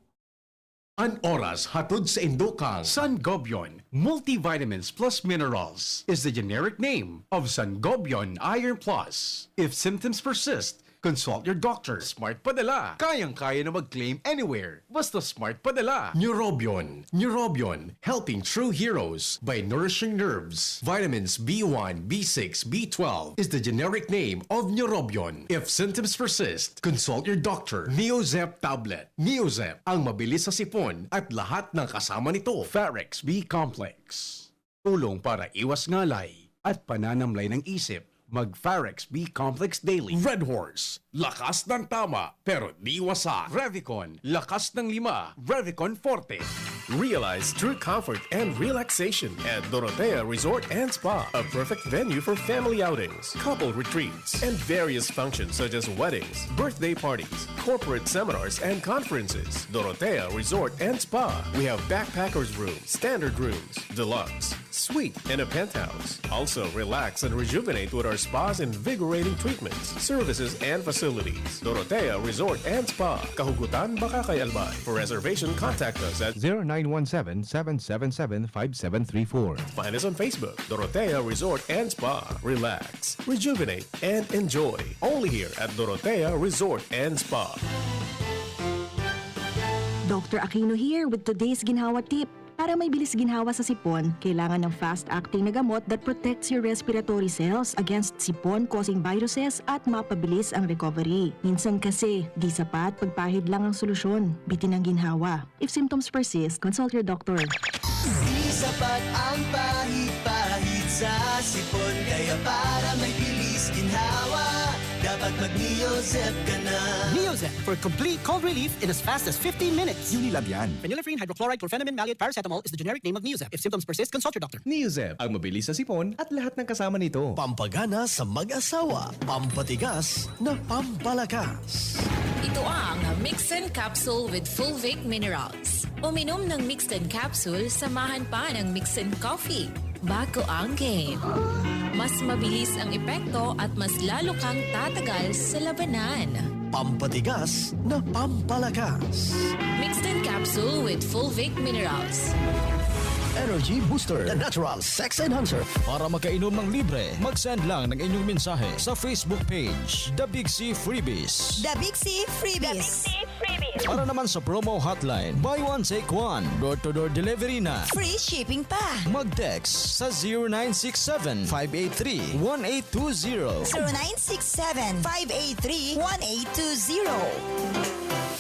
An Oras hatod sa indo kang Sangobion Multivitamins Plus Minerals is the generic name of Sangobion Iron Plus. If symptoms persist, consult your doctor. Smart Padala. Kayang-kaya na mag-claim anywhere. Basta Smart Padala. Neurobion. Neurobion. Helping true heroes by nourishing nerves. Vitamins B one, B six, B twelve is the generic name of Neurobion. If symptoms persist, consult your doctor. Neozep tablet. Neozep, ang mabilis sa sipon at lahat ng kasama nito. Farex B Complex. Tulong para iwas ngalay at pananamlay ng isip. Mag Farex B Complex Daily. Red Horse. Lakas ng tama, pero di wasak. Revicon. Lakas ng lima. Revicon Forte. Realize true comfort and relaxation at Dorotea Resort and Spa, a perfect venue for family outings, couple retreats, and various functions such as weddings, birthday parties, corporate seminars, and conferences. Dorotea Resort and Spa. We have backpackers room, standard rooms, deluxe, suite, and a penthouse. Also, relax and rejuvenate with our spa's invigorating treatments, services, and facilities. Dorotea Resort and Spa, Kahugutan, Bacacay, Albay. For reservation, contact us at zero nine one seven, seven seven seven, five seven three four. Find us on Facebook, Dorotea Resort and Spa. Relax, rejuvenate, and enjoy. Only here at Dorotea Resort and Spa. Doctor Aquino here with today's ginhawa tip. Para may bilis ginhawa sa sipon, kailangan ng fast-acting na gamot that protects your respiratory cells against sipon-causing viruses at mapabilis ang recovery. Minsan kasi, di sapat pagpahid lang ang solusyon, bitin ang ginhawa. If symptoms persist, consult your doctor. Di sapat ang pahid-pahid sa sipon. Kaya para may bilis ginhawa, dapat mag-Neozep ka na. Neozep for complete cold relief in as fast as fifteen minutes. Unilab yan. Phenylephrine, hydrochloride, chlorphenamine maleate, paracetamol is the generic name of Neozep. If symptoms persist, consult your doctor. Neozep, ang mabilis sa sipon at lahat ng kasama nito. Pampagana sa mag-asawa, pampatigas na pampalakas. Ito ang Mixin Capsule with Fulvic Minerals. Uminom ng Mixin Capsule, samahan pa ng Mixin Coffee. Bago ang game. Mas mabilis ang epekto at mas lalo kang tatagal sa labanan. Pampatigas na pampalakas. Mixin Capsule with Fulvic Minerals. Energy Booster, the natural sex enhancer. Para makainom ng libre, mag-send lang ng inyong mensahe sa Facebook page, The Big C Freebies. The Big C Freebies. Para naman sa promo hotline, buy one, take one, door-to-door delivery na. Free shipping pa. Mag-text sa zero nine six seven, five eight three, one eight two zero. zero nine six seven, five eight three, one eight two zero.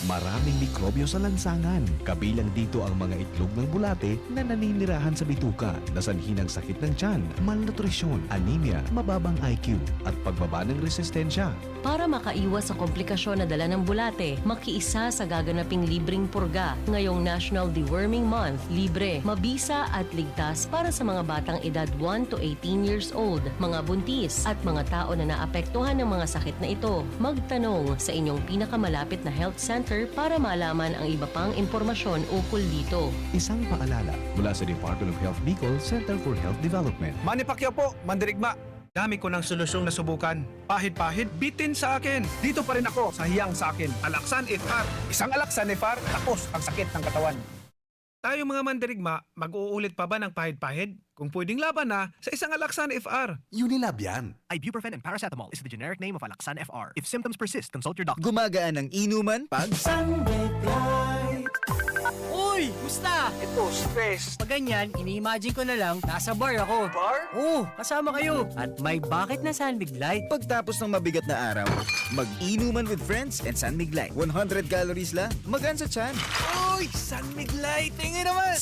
Maraming mikrobyo sa lansangan. Kabilang dito ang mga itlog ng bulate na naninirahan sa bituka, na sanhi ng sakit ng tiyan, malnutrisyon, anemia, mababang I Q, at pagbaba ng resistensya. Para makaiwas sa komplikasyon na dala ng bulate, makiisa sa gaganaping libreng purga. Ngayong National Deworming Month, libre, mabisa at ligtas para sa mga batang edad one to eighteen years old, mga buntis, at mga tao na naapektuhan ng mga sakit na ito. Magtanong sa inyong pinakamalapit na health center para malaman Laman ang iba pang impormasyon ukol dito. Isang paalala mula sa Department of Health Bicol, Center for Health Development. Manny Pacquiao po, mandirigma. Dami ko ng solusyong nasubukan. Pahid-pahid, bitin sa akin. Dito pa rin ako sa hiyang sa akin. Alaksan F R. Isang Alaksan F R, tapos ang sakit ng katawan. Tayong mga mandirigma, mag-uulit pa ba ng pahid-pahid? Kung pwedeng laban na, sa isang Alaksan F R. Unilab yan. Ibuprofen and paracetamol is the generic name of Alaxan F R. If symptoms persist, consult your doctor. Gumagaan ang inuman pag Sunday Bright. Uy! Musta? Ito, stress. Pag ganyan, ini-imagine ko na lang, nasa bar ako. Bar? Oo, kasama kayo. At may bakit na San Mig Light. Pagtapos ng mabigat na araw, mag-inuman with friends and San Mig Light. One hundred calories lang. Magaan sa tiyan. Uy! San Mig Light! Tingin naman!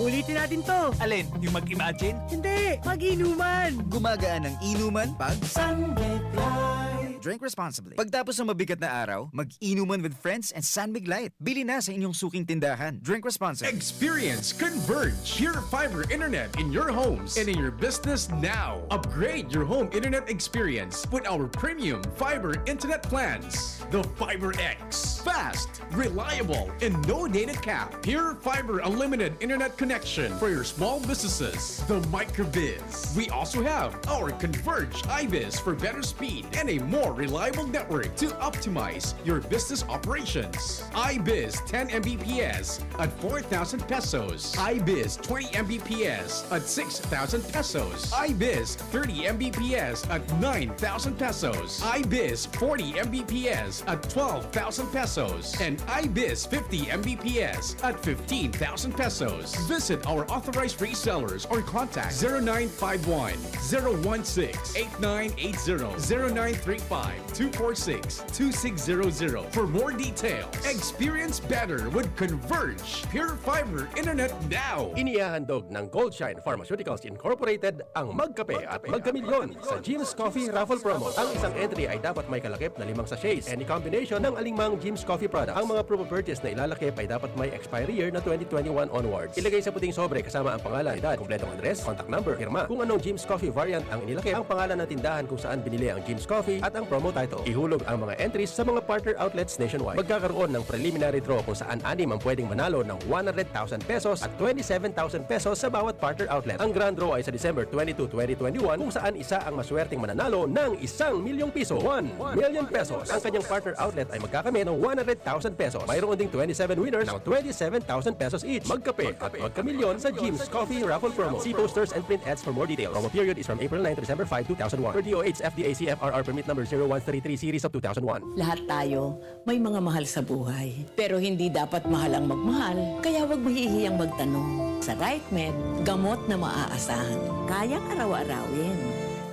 Ulitin natin to. Alin? Yung mag-imagine? Hindi, mag-inuman. Gumagaan ang inuman pag Sunday Bright. Drink responsibly. Pagtapos ng mabigat na araw, mag-inuman with friends and San Mig Light. Bili na sa inyong suking tindahan. Drink responsibly. Experience Converge Pure Fiber Internet in your homes and in your business now. Upgrade your home internet experience with our premium fiber internet plans. The Fiber X. Fast, reliable, and no data cap. Pure Fiber Unlimited Internet Connection for your small businesses. The Microbiz. We also have our Converge iBiz for better speed and a more reliable network to optimize your business operations. iBiz ten M B P S at four thousand pesos. iBiz twenty M B P S at six thousand pesos. iBiz thirty M B P S at nine thousand pesos. iBiz forty M B P S at twelve thousand pesos. And iBiz fifty M B P S at fifteen thousand pesos. Visit our authorized resellers or contact zero nine five one, zero one six, eight nine eight zero, zero nine three five, two four six, two six zero zero for more details. Experience better with Converge Pure Fiber Internet now. Inihahandog ng Goldshine Pharmaceuticals Incorporated ang Magkape at Magkamilyon sa Jim's Coffee Raffle Promo. Ang isang entry ay dapat may kalakip na limang sachets, any combination ng alingmang Jim's Coffee product. Ang mga promo purchase na ilalakip ay dapat may expiry year na twenty twenty-one onwards. Ilagay sa puting sobre kasama ang pangalan, edad, kompletong address, contact number, pirma. Kung anong Jim's Coffee variant ang inilakip, ang pangalan ng tindahan kung saan binili ang Jim's Coffee at ang promo title. Ihulog ang mga entries sa mga partner outlets nationwide. Magkakaroon ng preliminary draw kung saan anim ang pwedeng manalo ng one hundred thousand pesos at twenty-seven thousand pesos sa bawat partner outlet. Ang grand draw ay sa December twenty-two, twenty twenty-one, kung saan isa ang maswerteng mananalo ng isang milyong piso, one million pesos. Ang kanyang partner outlet ay magkakamit ng one hundred thousand pesos. Mayroon ding twenty-seven winners ng twenty-seven thousand pesos each. Magkape at magkamilyon sa Jim's Coffee Raffle Promo. See posters and print ads for more details. Promo period is from April nine to December five, two thousand one. Per D O H F D A C F R R permit number zero one three three series of two thousand one. Lahat tayo may mga mahal sa buhay. Pero hindi dapat mahal ang magmahal, kaya huwag mahihiyang magtanong. Sa RightMed, gamot na maaasahan. Kayang araw-arawin.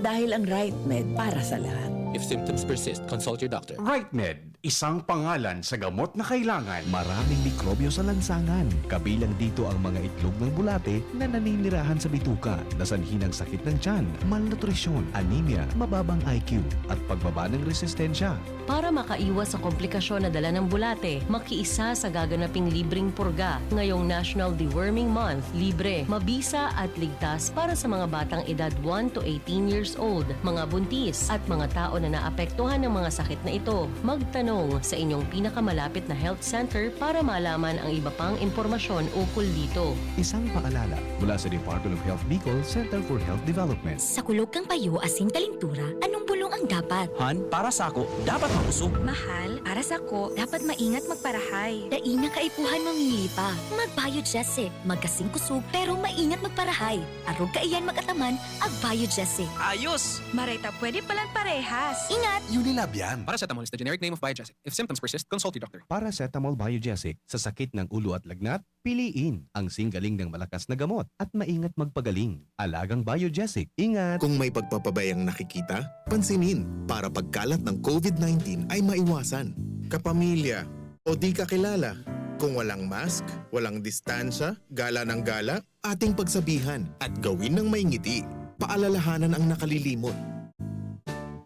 Dahil ang RightMed para sa lahat. If symptoms persist, consult your doctor. RightMed, isang pangalan sa gamot na kailangan. Maraming mikrobyo sa lansangan. Kabilang dito ang mga itlog ng bulate na naninirahan sa bituka na sanhi ng sakit ng tiyan, malnutrisyon, anemia, mababang I Q, at pagbaba ng resistensya. Para makaiwas sa komplikasyon na dala ng bulate, makiisa sa gaganaping libreng purga ngayong National Deworming Month. Libre, mabisa at ligtas para sa mga batang edad one to eighteen years old, mga buntis, at mga tao na naapektuhan ng mga sakit na ito. Magtanong sa inyong pinakamalapit na health center para malaman ang iba pang impormasyon ukol dito. Isang paalala mula sa Department of Health Bicol, Center for Health Development. Sa kulog kang payo asin kalintura, anong bulong ang dapat? Han, para sako, dapat mausog. Mahal, para sako, dapat maingat magparahay. Dai na kaipuhan mamili pa. Mag-Biogesic. Magkasing kusog, pero maingat magparahay. Arog kaiyan mag-ataman, ag-Biogesic. Ayos! Maray ta pwede palan parehas. Ingat! Unilab yan. Paracetamol is the generic name of Biogesic. If symptoms persist, consult your doctor. Paracetamol Biogesic sa sakit ng ulo at lagnat, piliin ang singgaling ng malakas na gamot at maingat magpagaling. Alagang Biogesic. Ingat! Kung may pagpapabayang nakikita, pansinin para pagkalat ng COVID nineteen ay maiwasan. Kapamilya o di kakilala, kung walang mask, walang distansya, gala ng gala, ating pagsabihan at gawin ng may ngiti. Paalalahanan ang nakalilimot.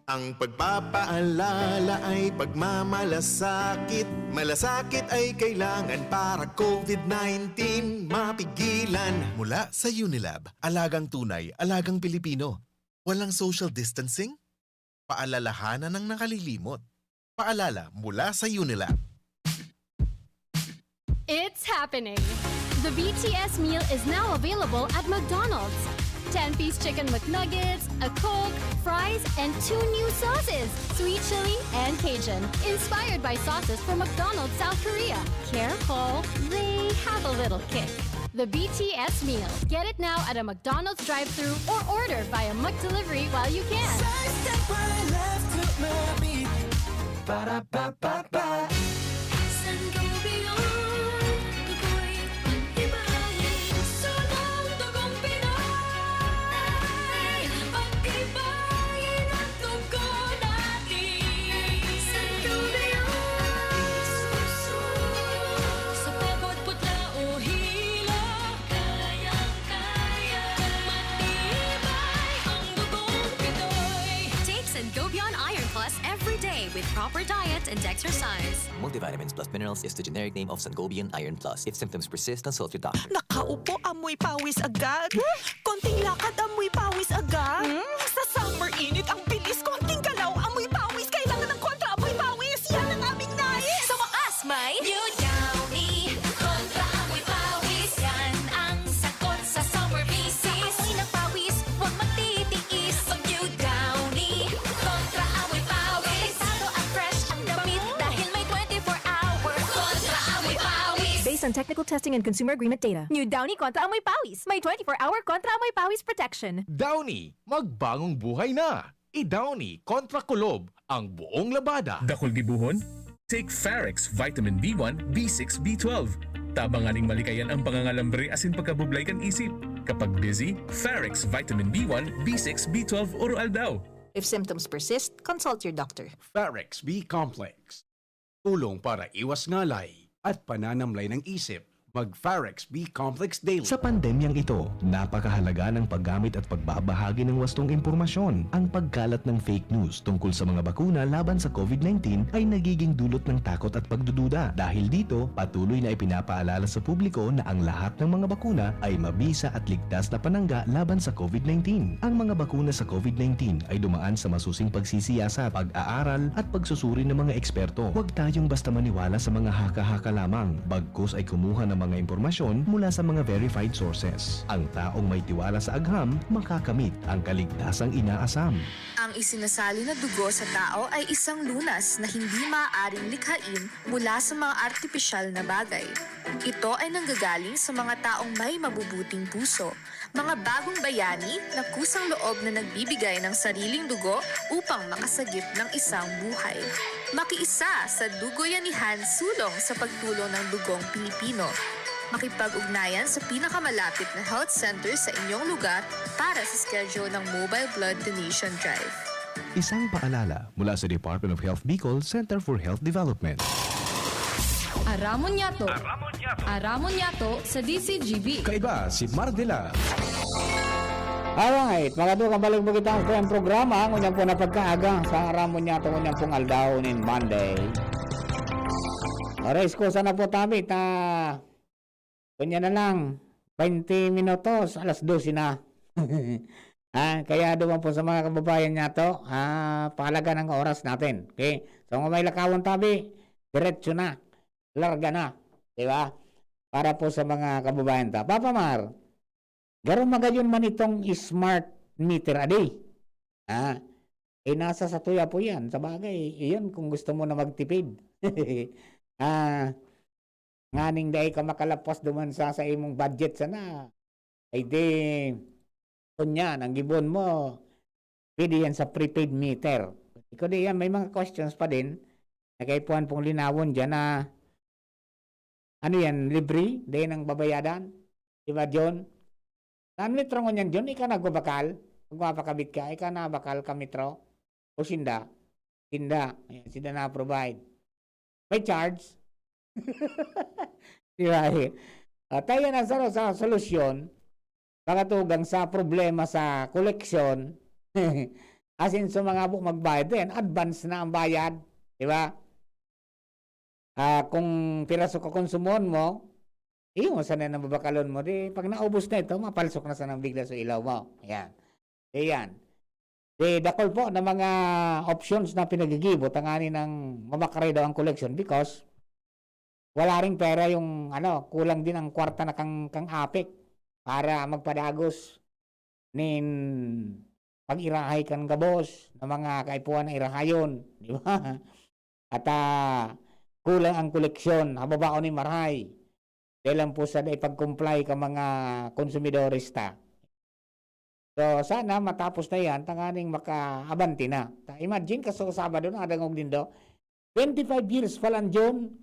Ang pagpapaalala ay pagmamalasakit. Malasakit ay kailangan para COVID nineteen mapigilan. Mula sa Unilab, alagang tunay, alagang Pilipino. Walang social distancing? Paalalahanan ang nakalilimot. Paalala mula sa Unilab. It's happening! The B T S meal is now available at McDonald's. Ten-piece chicken McNuggets, a Coke, fries, and two new sauces, sweet chili and Cajun, inspired by sauces from McDonald's South Korea. Careful, they have a little kick. The B T S meal. Get it now at a McDonald's drive-thru or order via McDelivery while you can. Sa step right left to my beat. Ba-da-ba-ba-ba. Sangobion, tukoy, pag-ibahin. Sunong dugong Pinoy, pag-ibahin ang dugo natin. Sangobion, sa pagod, putla o hilo, kayang-kaya. Matibay ang dugong Pinoy. Take Sangobion Iron Plus every day with proper diet and exercise. Multivitamins plus minerals is the generic name of Sangobion Iron Plus. If symptoms persist, consult your doctor. Nakaupo, amoy pawis agad. Konting lakad, amoy pawis agad. Hmm? Sa summer init, ang bilis. Konting galaw, amoy pawis. Kailangan ng kontra amoy pawis. Yan ang aming nais. Sa wakas, may New Downy Kontra Amoy Pawis. Yan ang sagot sa summer bisis. Amoy ng pawis, huwag magtitiis. Mag New Downy Kontra Amoy Pawis. Protektado at fresh ang damit dahil may twenty-four hour Kontra Amoy Pawis. Based on technical testing and consumer agreement data, New Downy Kontra Amoy Pawis. May twenty-four hour Kontra Amoy Pawis protection. Downy, magbagong buhay na! I-Downy kontra kulob ang buong labada. Dakul gibohon? Take Farex Vitamin B one, B six, B twelve. Tabang nganing malikayan ang pangangalambre asin pagkabublay kan isip. Kapag busy, Farex Vitamin B one, B six, B twelve oro aldaw. If symptoms persist, consult your doctor. Farex B Complex. Tulong para iwas ngalay at pananamlay ng isip. Mag Farex B Complex Daily. Sa pandemyang ito, napakahalaga ng paggamit at pagbabahagi ng wastong impormasyon. Ang pagkalat ng fake news tungkol sa mga bakuna laban sa COVID nineteen ay nagiging dulot ng takot at pagdududa. Dahil dito, patuloy na ipinapaalala sa publiko na ang lahat ng mga bakuna ay mabisa at ligtas na panangga laban sa COVID nineteen. Ang mga bakuna sa COVID nineteen ay dumaan sa masusing pagsisiyasat, pag-aaral, at pagsusuri ng mga eksperto. Huwag tayong basta maniwala sa mga haka-haka lamang, bagkus ay kumuha ng mga impormasyon mula sa mga verified sources. Ang taong may tiwala sa agham, makakamit ang kaligtasang inaasam. Ang isinasali na dugo sa tao ay isang lunas na hindi maaaring likhain mula sa mga artipisyal na bagay. Ito ay nanggagaling sa mga taong may mabubuting puso, mga bagong bayani na kusang loob na nagbibigay ng sariling dugo upang makasagip ng isang buhay. Makiisa sa Dugoyanihan Sulong sa pagtulong ng dugong Pilipino. Makipag-ugnayan sa pinakamalapit na health center sa inyong lugar para sa schedule ng Mobile Blood Donation Drive. Isang paalala mula sa Department of Health Bicol Center for Health Development. Aramon Yato. Aramon Yato sa D Z G B. Kaiba si Mar de la. Alright, mga dugang, balik mo kita sa iyang programa, ngunyan po na pagkaaga sa Aramon Yato, ngunyan pong aldaw nin Monday. Aray, ekskusa na po tabi, ta Kunya na lang, baynte minutos, alas dose na. Ah, kaya duman po sa mga kababayan niyato, ah, pahalagan ang oras natin. Okay? So, kung may lakawon tabi, diretso na. Larga na. Di ba? Para po sa mga kababayan ta. Papa Mar, garo magayon man itong smart meter adi. Ah, eh, nasa satuya po yan. Sa bagay, iyon kung gusto mo na magtipid. Ah, nganing dai ka makalapos duman sa, sa imong budget sana. Ay di, kunyan, ang gibon mo, pwede yan sa prepaid meter. Kung di yan, may mga questions pa din na kaipuhan pong linawon dyan na, ano yan, libre? Dai nang babayadan? Di ba, John? Ang metro ngunyan, John, ika nagbabakal? Magpapakabit ka, ika na bakal ka metro? O sinda? Sinda. Ayan, sinda na-provide. May charge? Di ba, eh? Ah, tayo na sa, sa solusyon, makatugang sa problema sa koleksyon. As in, sa mga bu-, magbayad din, advance na ang bayad. Di ba? Ah, kung piraso ka konsumon mo, iyo mo sana nang babakalon mo. Di, pag naubos na ito, mapalsok na sana bigla sa ilaw mo. Ayan. Ayan. Di, dakul po na mga options na pinagigibo, tanganing mamakare daw ang koleksyon because wala ring pera yung ano, kulang din ang kwarta na kang, kang APEC para magpadagos nin pag-irahay kan gabos na mga kaipuhan na irahayon, di ba? At, ah, kulang ang koleksyon, hababaon ni maray. Dahil lang po sa dai pag-comply ka mga konsumidores ta. So, sana matapos na yan, tanganing makaabante na. Ta-, imagine ka sa Sabado na adangog nindo, twenty-five years pa lang, June,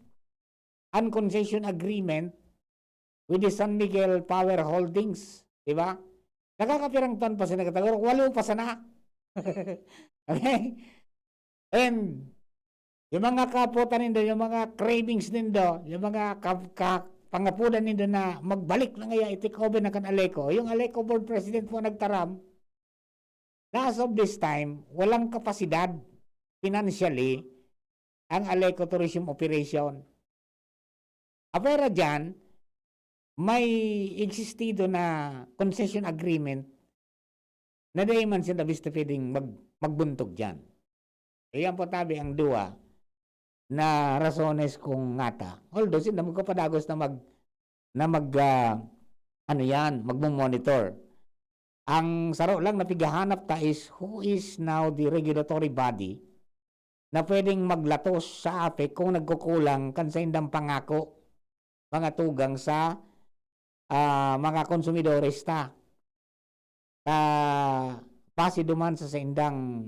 ang concession agreement with the San Miguel Power Holdings, di ba? Nakakapirang taon pa sila katagor, walo pa sana. Okay? And yung mga kaputan nindo, yung mga cravings nindo, yung mga ka-, ka-, pangapudan nindo na magbalik na ngaya i-take over na kan Aleco. Yung Aleco board president po nagtaram, na as of this time, walang kapasidad financially ang Aleco Tourism Operation. Apwera diyan, may existido na concession agreement na dai man sinda basta pwedeng mag-, magbuntog diyan. Iyan po tabi ang duwa na rasones kung ngata. Although, sinda magkapadagos na mag-, na mag, ah, ano yan, magmo-monitor. Ang saro lang na pighahanap ta is who is now the regulatory body na pwedeng maglatos sa APEC kung nagkukulang kan saindang pangako, mga tugang sa, ah, mga konsumidores ta. Ah, base duman sa saindang,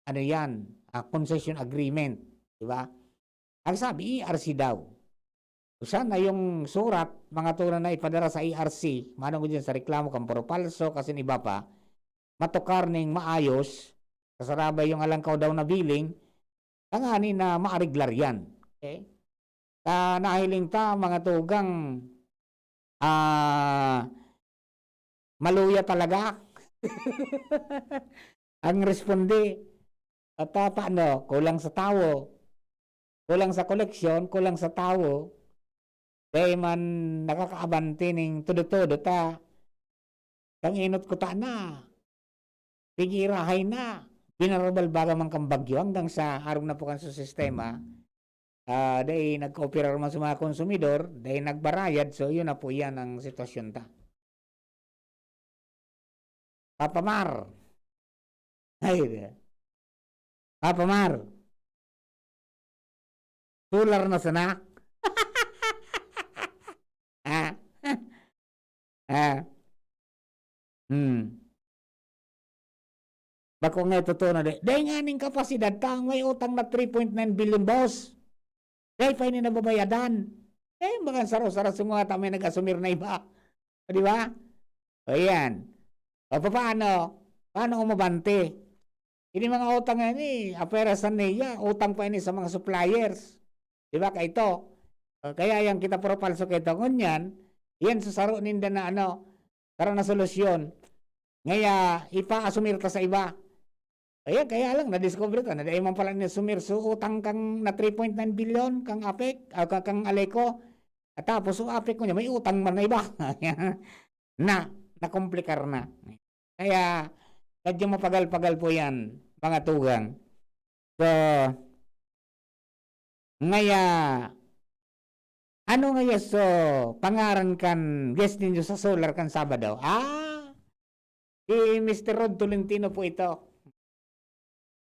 ano yan, ah, concession agreement, di ba? Ang sabi, E R C daw. Siya na yung surat, mga tugang na ipadara sa E R C, manong diyan sa reklamo kan puro palso, kasi iba pa, matukar ning maayos, kasarabay yung alangkaw daw na billing, tanganing na maariglar yan. Okay? Ta-, nahiling ta, mga tugang, ah, maluya talaga. Ang responde, at, ah, paano? Kulang sa tawo. Kulang sa koleksyon, kulang sa tawo. Dai man nakakaabante ning todo-todo ta. Kan enot kuta na. Pig-irahay na. Binarabalbaga man kan bagyo hanggang sa arog na po kan sa sistema. Ah, dai nagkooperar man sa mga konsumidor, dai nagbarayad. So, yun na po, yan ang sitwasyon ta. Papa Mar. Ay, di. Papa Mar. Solar na sana. Ah. Ah. Hmm. Bako nga totoo na di. Dai nga ning kapasidad ta, may utang na three point nine billion, boss. Dai pa ini nababayadan. Eh, mga saro-saro sa mga ta may nag-asumir na iba. O, di ba? O, yan. O, papaano? Paano umabante? Ini mga utang na ini, apwera sa niya, utang pa ini sa mga suppliers. Di ba? Kaito. O, kaya yan kita puro palso kaito. Ngunyan, yan sa saro ninda na ano, saro na solusyon. Ngaya, ipaasumir ta sa iba. Kaya, kaya lang, nadiscover ta na dai man pala ni sumir so utang kang na three point nine billion kang APEC, ah, ka-, kang Aleco. At tapos, so APEC ko niya, may utang man na iba. Na, nakomplikar na. Kaya, medyo mapagal-pagal po yan, mga tugang. So, ngaya, ano ngaya so pangaran kan guest ninyo sa Solar kan Sabado? Ah, si Mister Rod Tolentino po ito.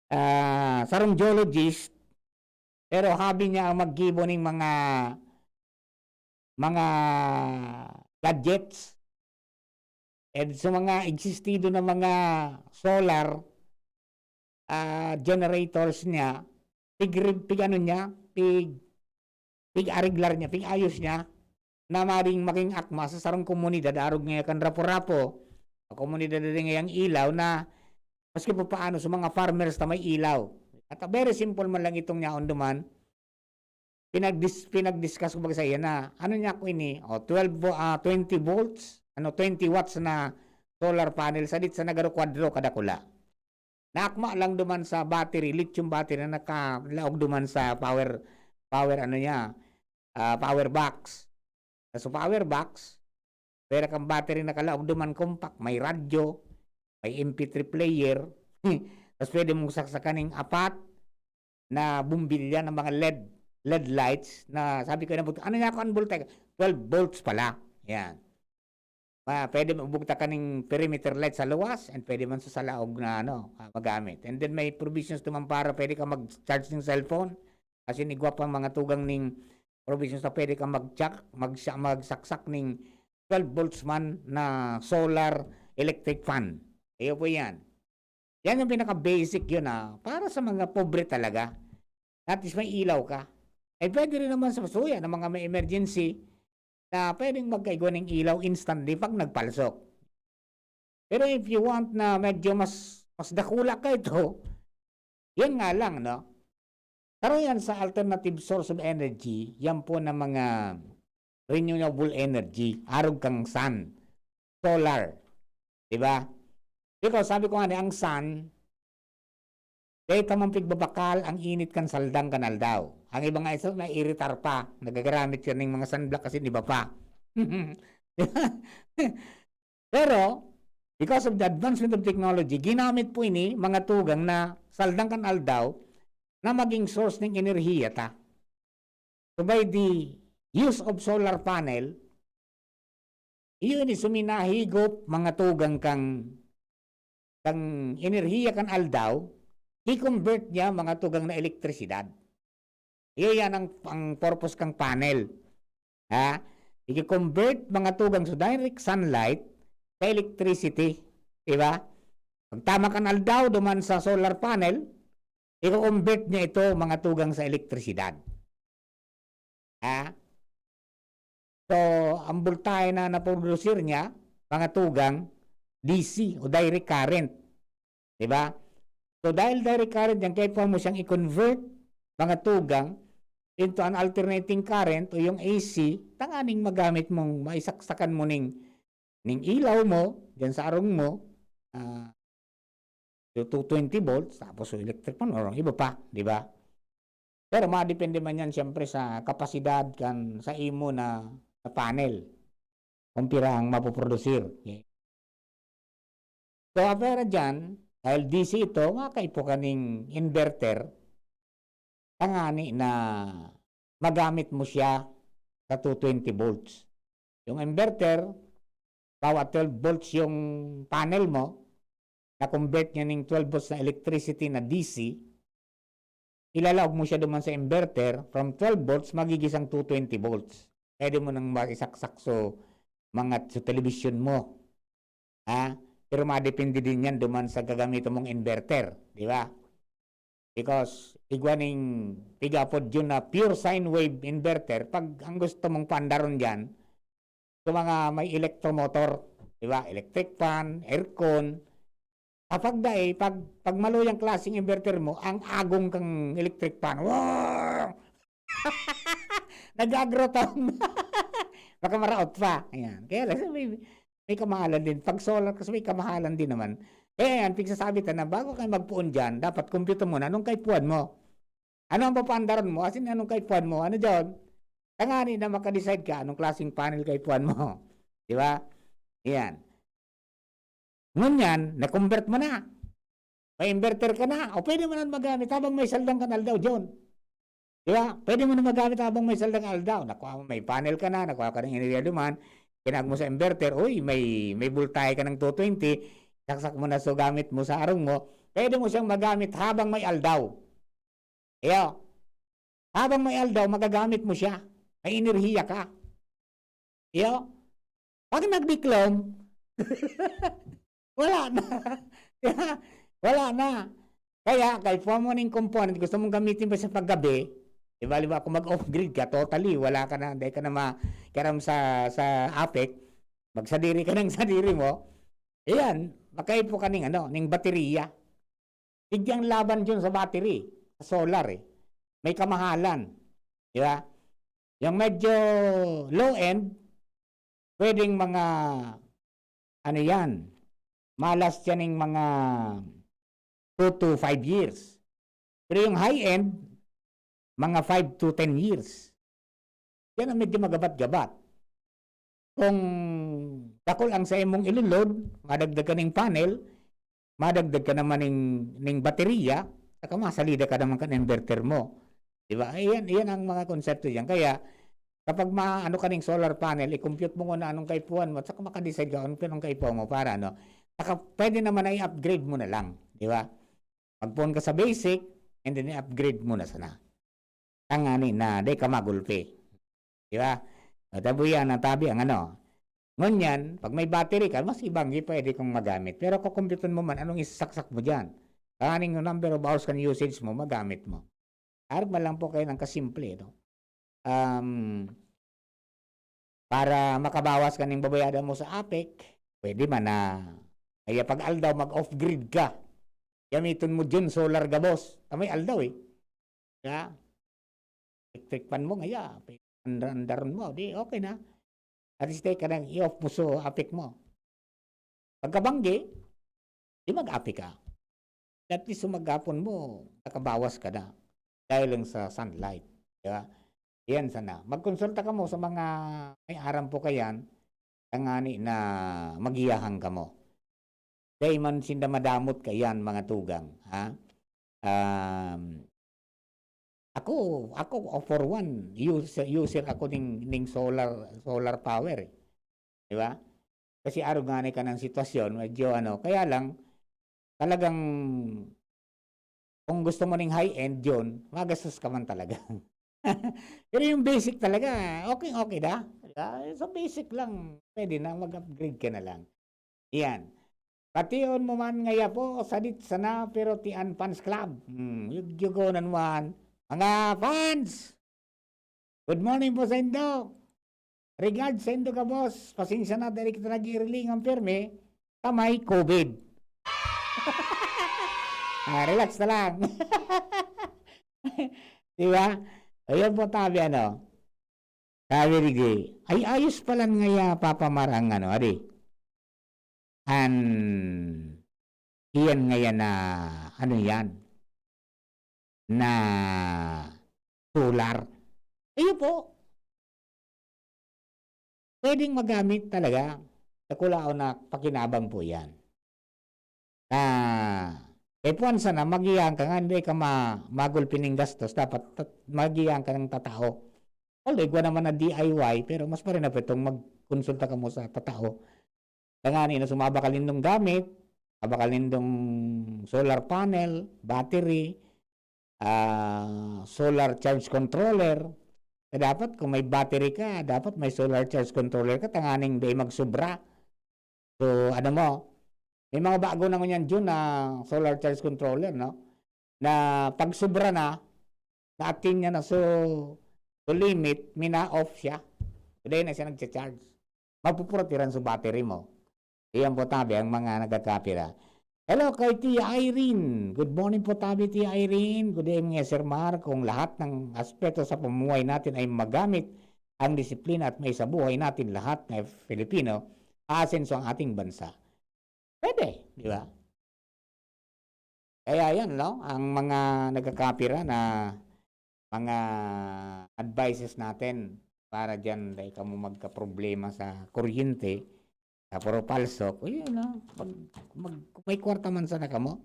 Ah, sarong geologist, pero hobby niya ang maggibo ning mga, mga gadgets. And sa mga existido na mga solar, ah, generators niya, pig-, pig-ano niya, pig-, pig-ariglar niya, pig-ayos niya, na maring maging akma sa sarong komunidad, arog nga kan Rapu-Rapu, sa komunidad na rin ngayang ilaw na maski pa paano sa mga farmers na may ilaw. At very simple man lang itong niyaon duman, pinagdis-, pinagdiscuss ko baga sa iya na, ano niya ako ini, o, twelve vo-, ah, twenty volts, ano, twenty watts na solar panel, sadit sa nagaro kwadro kadakula. Naakma lang duman sa battery, lithium battery na nakalaog duman sa power, power ano niya, ah, power box. Sa power box, pwera kang battery nakalaog duman compact, may radyo, may M P three player, tas pwede mong saksakan ning apat na bombilya ng mga led. L E D lights na sabi ko, "Inabot, ano niya ako ang voltage?" Twelve volts pala. Yan. Ma-, pwede mabugta ka ning perimeter light sa luwas and pwede man sa, sa laog na ano, ah, magamit. And then may provisions naman para pwede ka mag-charge ng cellphone. As in, igwa pa mga tugang ning provisions na pwede ka mag-check, mag-, magsaksak ning twelve volts man na solar electric fan. Iyo po yan. Yan yung pinaka-basic yun, ah, para sa mga pobre talaga. At least may ilaw ka. Eh, pwede rin naman sa suya ng mga may emergency na pwedeng magkaigwa ng ilaw instantly pag nagpalsok. Pero if you want na medyo mas, mas dakula ka ito, yan nga lang, no? Pero yan sa alternative source of energy, yan po na mga renewable energy, arog kang sun, solar, di ba? Because sabi ko nga ni, ang sun, dahil tamang pigbabakal ang init kan saldang kan aldaw. Ang iba nga isa, naiiritar pa. Nagagaramit siya ng mga sunblock kasi iba pa. Di ba? Pero, because of the advancement of technology, ginamit po ini, mga tugang na saldang kan aldaw, na maging source ng enerhiya ta. So, by the use of solar panel, iyon is suminahigop mga tugang kang, kang enerhiya kan aldaw, i-convert niya mga tugang na elektrisidad. Iyo yan ang, ang purpose kang panel. Ha? I-convert mga tugang sa direct sunlight sa electricity. Di ba? Pagtama kan aldaw, duman sa solar panel, i-convert niya ito mga tugang sa elektrisidad. Ha? So, ang boltahe na naprodusir niya, mga tugang, D C o direct current. Di ba? So, dahil direct current yan, kaya mo siyang i-convert, mga tugang, into an alternating current o yung A C, tanganing magamit mong maisaksakan mo ning, ning ilaw mo, dyan sa arong mo, ah, so two twenty volts, tapos so electric fan, or iba pa, di ba? Pero madepende man yan, siyempre, sa kapasidad kan sa imo na, na panel. Kung pira ang mapoprodusir. So, apera dyan, dahil D C ito, makaipo ka ning inverter, tangani na magamit mo siya sa two twenty volts. Yung inverter, bawa twelve volts yung panel mo, na-convert niya ning twelve volts na electricity na D C, ilalaog mo siya duman sa inverter, from twelve volts, magigisang two twenty volts. Pwede mo nang maisaksak so mga, so television mo. Ha? Pero madepende din yan duman sa gagamitan mong inverter, di ba? Because igwa ning pigapod yun na pure sine wave inverter, pag ang gusto mong paandaron dyan, sa mga may electromotor, di ba? Electric fan, aircon. Kapag dai, pag, pag maluyang klaseng inverter mo, ang agong kang electric fan. Wow! Nag-agrotone. Baka maraot pa. Ayan. Kaya lang, may, may kamahalan din. Pag solar, kasi may kamahalan din naman. Kaya yan, pigsasabi ta na bago kayo magpuon dyan, dapat compute mo na anong kaipuhan mo. Ano ang papaandaran mo? As in, anong kaipuhan mo? Ano dyan? Tangani na makadecide ka anong klaseng panel kaipuhan mo. Di ba? Yan. Ngunyan, na-convert mo na. May inverter ka na. O pwede mo na magamit habang may saldang kan aldaw, John. Di ba? Pwede mo na magamit habang may saldang aldaw. Nakuha mo, may panel ka na, nakuha ka ng enerhiya duman, kinag mo sa inverter, uy, may, may voltahe ka ng two twenty, saksak mo na so gamit mo sa arong mo, pwede mo siyang magamit habang may aldaw. Iyo. Habang may aldaw, magagamit mo siya. May enerhiya ka. Iyo. Pag nagdiklom, wala na. Wala na. Kaya, kaipuhan mo ning component, gusto mong gamitin pa sa paggabi, di ba, di ba, kung mag-off-grid ka, totally, wala ka na, dahil ka na ma-, kiaram sa, sa APEC, magsadiri ka ng sadiri mo, ayan, makaipo ka ning, ano, ning baterya. Igyang laban dyan sa battery, sa solar eh. May kamahalan. Di ba? Yung medyo low end, pwedeng mga, ano yan, malas yan yung mga two to five years. Pero yung high end, mga five to ten years. Yan ang medyo magabat-gabat. Kung dakul ang sa imong ilulod, madagdag ka ning panel, madagdag ka naman ning, ning baterya, saka masalida ka naman kan inverter mo. Di ba? Ayan, yan ang mga konsepto diyan. Kaya, kapag maano ka ning solar panel, i-compute mo kung anong kaipuhan mo, at saka maka-decide ka kung anong kaipuhan mo para ano. Saka pwede naman na i-upgrade mo na lang, di ba? Magpuon ka sa basic, and then i-upgrade mo na sana. Tangani na, di ka magulpi. Di ba? At abo yan, ang tabi ang ano. Ngunyan, pag may battery ka, mas ibang di pwede kong magamit. Pero kukumpyutan mo man, anong isasaksak mo dyan? Tanganing yung number of hours kan usage mo, magamit mo. Arog man lang po kayo ng kasimple, no? Um, para makabawas kaning babayadan mo sa APEC, pwede man na, kaya pag aldaw, mag-off-grid ka. Gamiton mo dyan, solar gabos. Tamay aldaw eh. Kaya, electric fan mo, ngaya, andar-, andaron mo, di okay na. At least, ka nang i-off mo so APEC mo. Pagkabanggi, di mag-APEC ka. At least, so maghapon mo, nakabawas ka na. Dahil lang sa sunlight. Di ba? Yan sana. Magkonsulta ka mo sa mga may aram po kayan, tangani na magiyahang ka mo. Dai man sinda madamot kaiyan, mga tugang, ha? Um, ako, ako, for one, user, user ako ning, ning solar, solar power, eh. Di ba? Kasi arog nga ni ka ng sitwasyon, medyo ano, kaya lang, talagang, kung gusto mo ning high-end, yun, magastos ka man talaga. Pero yung basic talaga, okay, okay na. Di ba? Sa basic lang, pwede na, mag-upgrade ka na lang. Iyan. Pation mo man ngaya po, sadit sana, pero ti an fans club. Hmm, yug-, yugonan mo an. Mga fans! Good morning po sa indo. Regards sa indo ka, boss. Pasensya na, dahil kita nag-iirilingan pirmi. Kamay, COVID. Ah, relax na lang. Di ba? Ayun po, tabi, ano. Sabi ni Gay, "Ay, ayos pala ngaya, Papa Mar, ang ano, adi. An, iyan ngaya na, ano yan? Na solar." Ayun po. Pwedeng magamit talaga. Dakulaon na pakinabang po yan. Na, kaipuhan sana, magiyan ka nga, hindi ka ma-, magulpi ning gastos. Dapat tat-, magiyan ka ng tatao. Although, igwa naman na D I Y, pero mas parin na pa itong magkonsulta ka mo sa tatao. Tangani na sumabakal nindong gamit, abakal nindong solar panel, battery, ah, solar charge controller. Eh, dapat kung may battery ka, dapat may solar charge controller ka, tanganing di magsubra. So, ano mo, may mga bago na ngunyan, Jun, na solar charge controller, no? Na pag sobra na, na-attain niya na so, so limit, mina-off siya. So, dahil na siya nagcha-charge. Mapupurot iran sa battery mo. Iyan po tabi ang mga nagkakapira. Hello kay Tia Irene. Good morning po tabi, Tia Irene. Good evening, Sir Mar. Kung lahat ng aspeto sa pamumuhay natin ay magamit ang disiplina at may sa buhay natin lahat na Filipino, aasenso ang ating bansa. Pwede, di ba? Kaya yan, no? Ang mga nagkakapira na mga advices natin para dyan, dahil ka mo magkaproblema sa kuryente, sa puro palsok, o yun, no? Mag, mag, kung may kwarta man sana ka mo,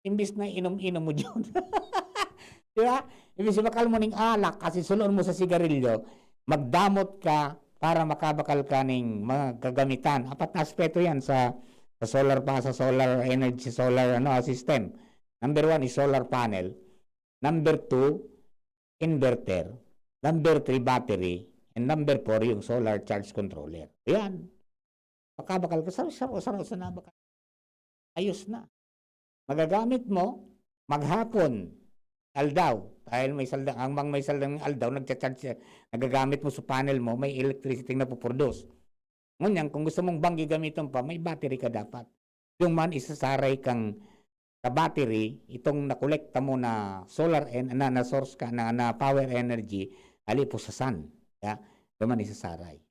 imbis na inom-inom mo dyan. Di ba? Imbis na bakal mo ning alak, kasi sulon mo sa sigarilyo, magdamot ka para makabakal ka ning mga gagamitan. Apat na aspeto yan sa, sa solar pa, sa solar energy, solar, ano, ah, system. Number one is solar panel. Number two, inverter. Number three, battery. And number four, yung solar charge controller. Yan. Makabakal ka, saro-saro, saro-saro na bakal. Ayos na. Magagamit mo, maghapon, aldaw. Dahil may saldang, ang mga may saldang aldaw, nagcha-charge siya. Nagagamit mo sa panel mo, may electricity na puproduce. Ngunyan, kung gusto mong banggi gamiton pa, may battery ka dapat. Yung man, isasaray kang sa battery, itong nakolekta mo na solar en-, na, na source ka, na, na power energy, ali po sa sun. Ya, yung man isasaray.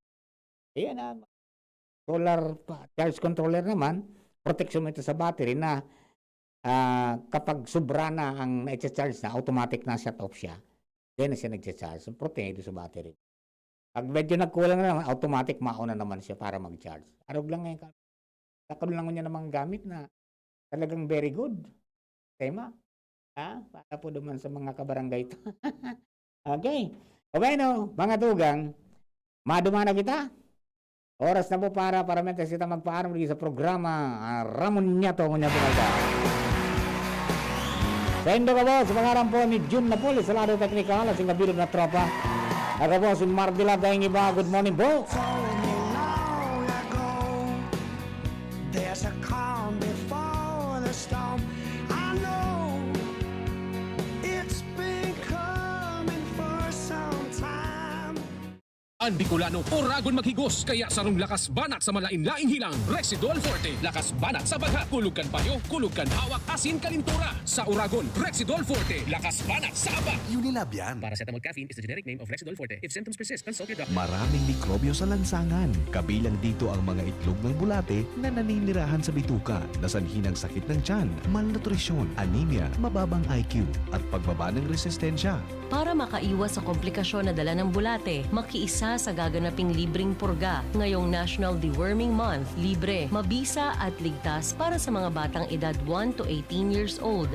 Ayan na, solar pa, charge controller naman, proteksyon mo ito sa battery na, ah, kapag sobra na ang na-charge na, automatic na shut off siya. Then na siya nagcha-charge. So, protehido sa battery. Pag medyo nagkulang na naman, automatic mauna naman siya para mag-charge. Arog lang ngayon ka. Takod lang niya namang gamit na talagang very good. Tema. Ha? Para po naman sa mga kabarangay to. Okay. O bueno, mga tugang, madumanaw kita. Oras na po para, para mentes kita magpaaram lagi sa programa, ah, Ramon Nyato, ngunyan po kayo. Saindo ka po, sa pangaran po ni Jun Napoli, sa lado teknikal, at sa kabilog na tropa. Ako po si Marvila Daing Iba. Good morning po. Told me long ago, there's a calm before the storm. I know it's been coming for some time. An Bicolano, oragon maghigos, kaya sarong lakas banat sa malain-laing hilang, Rexidol Forte. Lakas banat sa bagha, kulog kan payo, kulog kan hawak, asin kalintura. Sa oragon, Rexidol Forte. Lakas banat sa aba. Unilab yan. Paracetamol caffeine is the generic name of Rexidol Forte. If symptoms persist, consult your doctor. Maraming mikrobyo sa lansangan. Kabilang dito ang mga itlog ng bulate na naninirahan sa bituka, na sanhi ng sakit ng tiyan, malnutrisyon, anemia, mababang I Q, at pagbaba ng resistensya. Para makaiwas sa komplikasyon na dala ng bulate, makiisa sa gaganaping libreng purga ngayong National Deworming Month. Libre, mabisa at ligtas para sa mga batang edad one to eighteen years old.